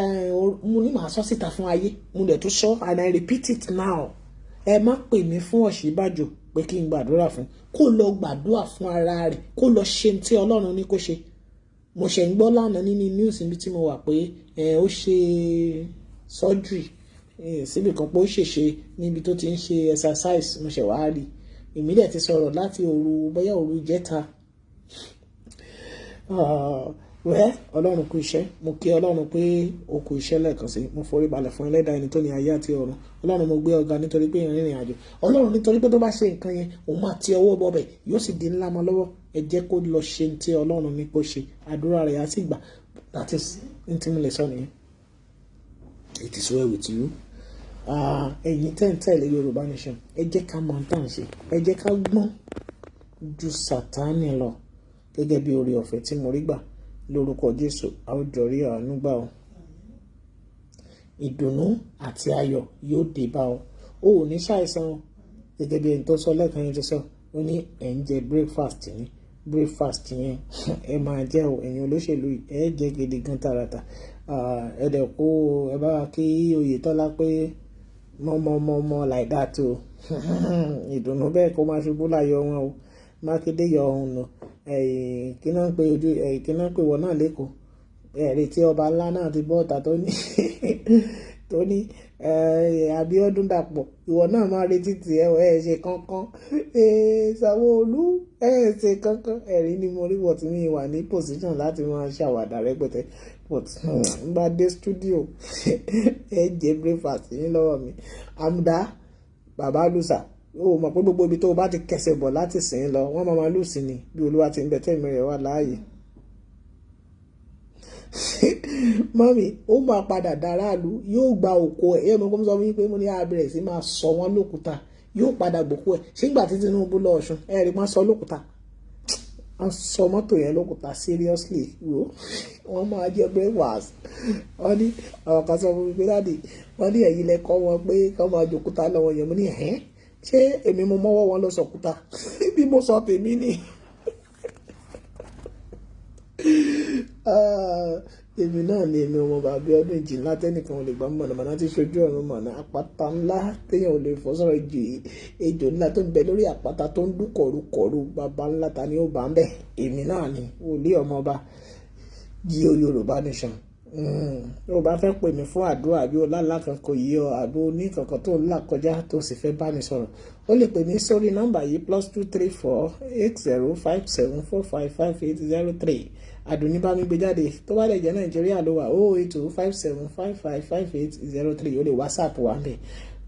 mo ní màá sọ síta fún ayé. Mo dẹ̀ tún sọ and I repeat it now, ẹ má pè mí fún Ọ̀ṣínbàjò pé kí n gbàdúrà fún. Kó lọ gbàdúrà fún ara rẹ̀, kó lọ ṣe tí Ọlọ́run ní kó ṣe. Mo ṣe ń gbọ́ lánàá nínú news níbi tí mo wà pé ẹ ó ṣe surgery síbi kan, pé ó ṣèṣe níbi tó ti ń ṣe exercise. Mo ṣẹ̀ wá rí. Èmi dẹ̀ ti sọ̀rọ̀ láti òru, bóyá òru ìjẹta. Wẹ́ Ọlọ́run kú iṣẹ́. Mo kí Ọlọ́run pé o kú iṣẹ́ lẹ́ẹ̀kan sí. Mo forí balẹ̀ fún Ẹlẹ́dàá ẹni tó ní ayé àti ọ̀run. Ọlọ́run, mo gbé ọ̀gá nítorí pé ìrìnrìn àjò Ọlọ́run, nítorí pé tó bá ṣe nǹkan yẹn, òun máa ti ọwọ́ bọbẹ̀, yóò sì di ńlá mọ́ lọ́wọ́. Ẹ jẹ́ kó lọ ṣe ní tí Ọlọ́run ní kó ṣe. Àdúrà rẹ̀ á sì gbà. That is ní tí mo lè sọ nìyẹn. It is well with you. Ẹ̀yin tẹ́ ń tẹ̀lé Yorùbá Nation, ẹ jẹ́ ká mọ̀ tá à ń ṣe. Ẹ jẹ́ ká gbọ́n ju Sátánì lọ. Gẹ́gẹ́ bí oore ọ̀fẹ́ tí mo rí gbà, lórúkọ Jésù, a ó jọ rí àánú gbà o. Ìdùnnú àti ayọ̀ yóò dé bá ọ. O ò ní ṣàìsàn. Gẹ́gẹ́ bí ẹni tó sọ lẹ́ẹ̀kan yẹn ti sọ, ó ní ẹ̀ ń jẹ breakfast ní breakfast yẹn, ẹ máa jẹ́ o. Ẹ̀yin olóṣèlú, ẹ jẹ́ gidi gan tààràtà. Ẹ dẹ̀ kó ẹ bá wa kí Oyètọ́lá pé mọ́mọ́mọ́mọ́ like that o. Ìdùnnú bẹ́ẹ̀ kó máa ṣubú láyọ̀ wọn o. Mákindé yọ ọ̀hún nù. Kí náà ń pe ojú, kí náà ń pe wọ́n náà lẹ́kọ̀ọ́ ẹ̀rí tí ọba ńlá náà ti bọ́ ọ̀tà tó ní Abíọ́dún Dàpọ̀, ìwọ náà máa retí tiẹ̀. Ẹ ṣe kankan, Sanwó-Olú, ẹ ṣe kankan. Ẹ̀rí ni mo rí wọ̀ tí mi wà ní position láti máa ṣàwàdà rẹpẹtẹ, but n bá dé studio, ẹ jẹ breakfast yín lọ́wọ́ mi. Àmúdá bàbá lùsà, ó mọ̀ pé gbogbo ibi tó o bá ti kẹsẹ̀ bọ̀ láti sìn lọ, wọ́n máa máa lùsì ni. Bí Olúwa ti ń bẹ tẹ́mi rẹ̀ wà láàyè, mọ́mí, ó máa padà dáràlú, yóò gba òkú ẹ̀. Ẹ̀ mọ̀ kó sọ fún yín pé mo ní abẹ̀rẹ̀ sí máa sọ wọ́n lókúta, yóò padà gbòkú ẹ̀. Ṣé ìgbà tí Tinubu lọ Ọ̀ṣun, ẹ̀ rí wọ́n sọ lókúta, wọ́n sọ mọ́tò yẹn lókúta. Seriously, wo, wọ́n máa jẹ breakfast. Wọ́n ní àwọn kan sọ fún mi pé, "Daddy," wọ́n ní, "ẹ̀yin lẹ kọ́ wọn pé kọ́ máa jòkúta lọ́wọ́ yẹn." Mo ní, "Ẹ̀hẹ́n, ṣé èmi mo mọ́wọ́ wọn lọ sọ̀kúta? Bí mo sọ tèmi ni." Èmi náà ni èmi ọmọ bàbá ọdún ìjì ńlá tẹ́nìkan ò lè gbà, mọ̀nàmọ́ná tí ṣojú ọ̀run mọ̀nà, àpáta ńlá téèyàn ò lè fọ́ sọ̀rọ̀, ìjì ejò ńlá tó ń bẹ lórí àpáta tó ń dún kọ̀rúkọ̀rú. Bàbá ńlá, ta ni ó bá ń bẹ̀? Èmi náà ni wòlíì ọmọọba jí o. Yorùbá Nation. Tó o bá fẹ́ pè mí fún àdúrà, àbí ọlá kan kò yí ọ, àbí oní kankan tó ń là kọjá tó sì fẹ́ bá mi sọ̀rọ̀, ó lè pè mí sórí nọ́mbà yìí: +234 80 57 45 58 03. Àdùnní bá mi gbé jáde. Tó bá dẹ̀ jẹ́ Nàìjíríà ló wà, 080 57 55 58 03. Ó lè WhatsApp wà ń bẹ̀.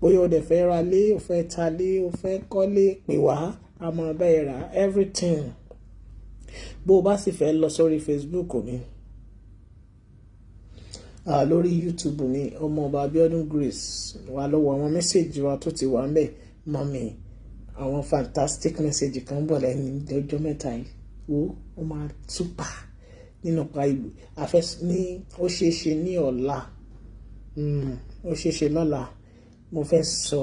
Bóyá o dẹ̀ fẹ́ ra lé, o fẹ́ ta lé, o fẹ́ kọ́lé, pè wá, a máa bẹ́ẹ̀ rà everything. Bó o bá sì fẹ́ lọ sórí Facebook mi, lórí YouTube mi, Ọmọọba Abiodun Grace, wà lọ́wọ́ àwọn message wa tó ti wà ń bẹ̀. Mọ́mí, àwọn fantastic message kan bọ̀ lẹ́nu ọjọ́ mẹ́ta yìí. Wo, ó máa super nínú pa ìlú àfẹ́ ní. Ó ṣeé ṣe ní ọ̀la, ó ṣeé ṣe lọ́la, mo fẹ́ sọ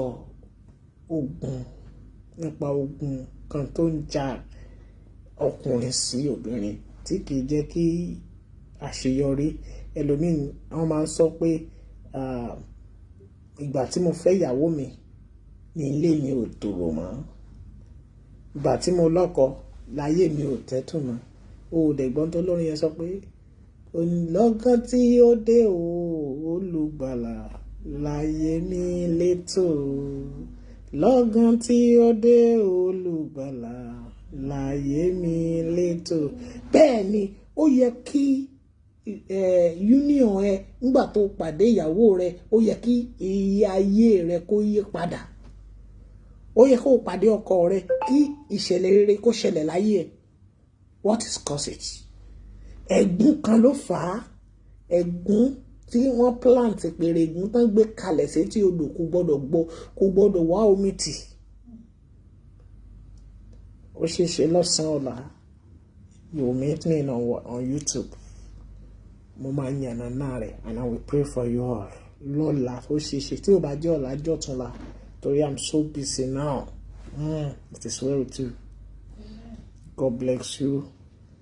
ogun, nípa ogun kan tó ń jà ọkùnrin sí obìnrin tí kìí jẹ́ kí àṣeyọrí ẹlòmíì. Wọ́n máa ń sọ pé, "Ìgbà tí mo fẹ́ ìyàwó mi ní ilé mi ò tòrò mọ́. Ìgbà tí mo lọ́kọ láyé mi ò tẹ́tù mọ́." O ò dẹ̀ gbọ́n tó lórin yẹn sọ pé, "Lọ́gán tí ó dé o, olùgbàlà, láyé mi létò. Lọ́gán tí ó dé, olùgbàlà, láyé mi létò." Bẹ́ẹ̀ ni ó yẹ kí union ẹ nígbà tó pàdé ìyàwó rẹ, ó yẹ kí iye ayé rẹ kó yí padà. Ó yẹ kó pàdé ọkọ rẹ, kí ìṣẹ̀lẹ̀ rere kó ṣẹlẹ̀ láyé ẹ. What is cause it? Ẹ̀gún kan ló fà á. Ẹ̀gún tí wọ́n plant pèrè, ègún tán gbé kalẹ̀ sétí odò, kò gbọ́dọ̀ gbọ́, kò gbọ́dọ̀ wá omi tì. Ó ṣeé ṣe lọ́sàn-án ọ̀la, you will meet me on YouTube. Mo máa yànnàná rẹ̀ and I will pray for you all lọ́la. Ó ṣeé ṣe, tí ò bá jẹ́ ọ̀la, jọ̀túnla, torí I'm so busy now. It is well with you. God bless you.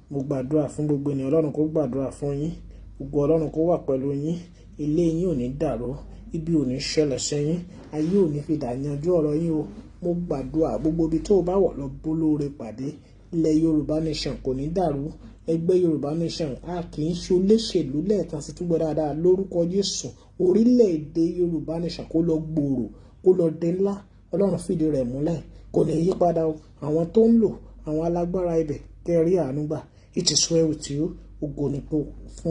Mo gbàdúrà fún gbogbo ènìyàn. Ọlọ́run kó gbàdúrà fún yín. Gbogbo Ọlọ́run kó wà pẹ̀lú yín. Ilé yín ò ní dàrú, ibi ò ní ṣẹlẹ̀ sẹ́yìn, ayé ò ní fi dà yanjú ọ̀rọ̀ yín o. Mo gbàdúrà, gbogbo ibi tó o bá wọ̀ lọ, bólóore pàdé. Ilẹ̀ Yorùbá Nation kò ní dàrú. Ẹgbẹ́ Yorùbá Nation, a kì í ṣe olóṣèlú. Lẹ́ẹ̀kan sí, túbọ̀ dáadáa, lórúkọ Jésù, orílẹ̀-èdè Yorùbá Nation kó lọ gbòòrò, kó lọ dé ńlá. Ọlọ́run fìdí rẹ̀ múlẹ̀, kò ní yí padà o. Àwọn tó ń lò àwọn alágbára ibẹ̀, kẹ́ rí àánú gbà. It is well with you. Ògo ni fún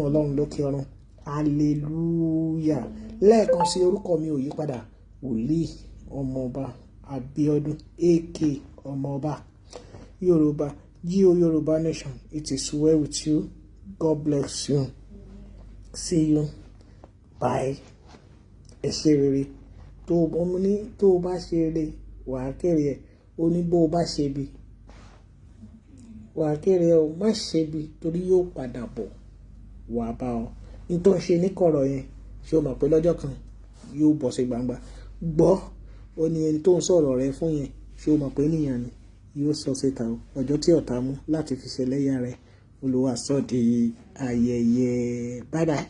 Ọlọ́run lókè ọ̀run. Hallelujah. Lẹ́ẹ̀kan sí, orúkọ mi ò yí padà, Wòlíì Ọmọọba Abíọ́dún, aka Ọmọọba Yorùbá Gio Yorùbá Nation. It is well with you. God bless you. See you. Bye. Ẹ ṣe rere. Tó o ní tó o bá ṣe rere, wàá kéré ẹ̀. Ó ní bó o bá ṣe bí, wàá kéré ẹ o. Má ṣe bí, torí yóò padà bọ̀ wàá bá ọ ní tó ń ṣe níkọ̀rọ̀ yẹn. Ṣé o mọ̀ pé lọ́jọ́ kan yóò bọ̀ sí gbangba? Gbọ́, ó ní ẹni tó ń sọ̀rọ̀ rẹ fún yẹn, ṣé o mọ̀ pé ènìyàn ni yóò sọ síta o? Ọjọ́ tí ọ̀tá mú láti fi ṣẹlẹ́yà rẹ̀, Olúwa sọ di ayẹyẹ. Bye bye.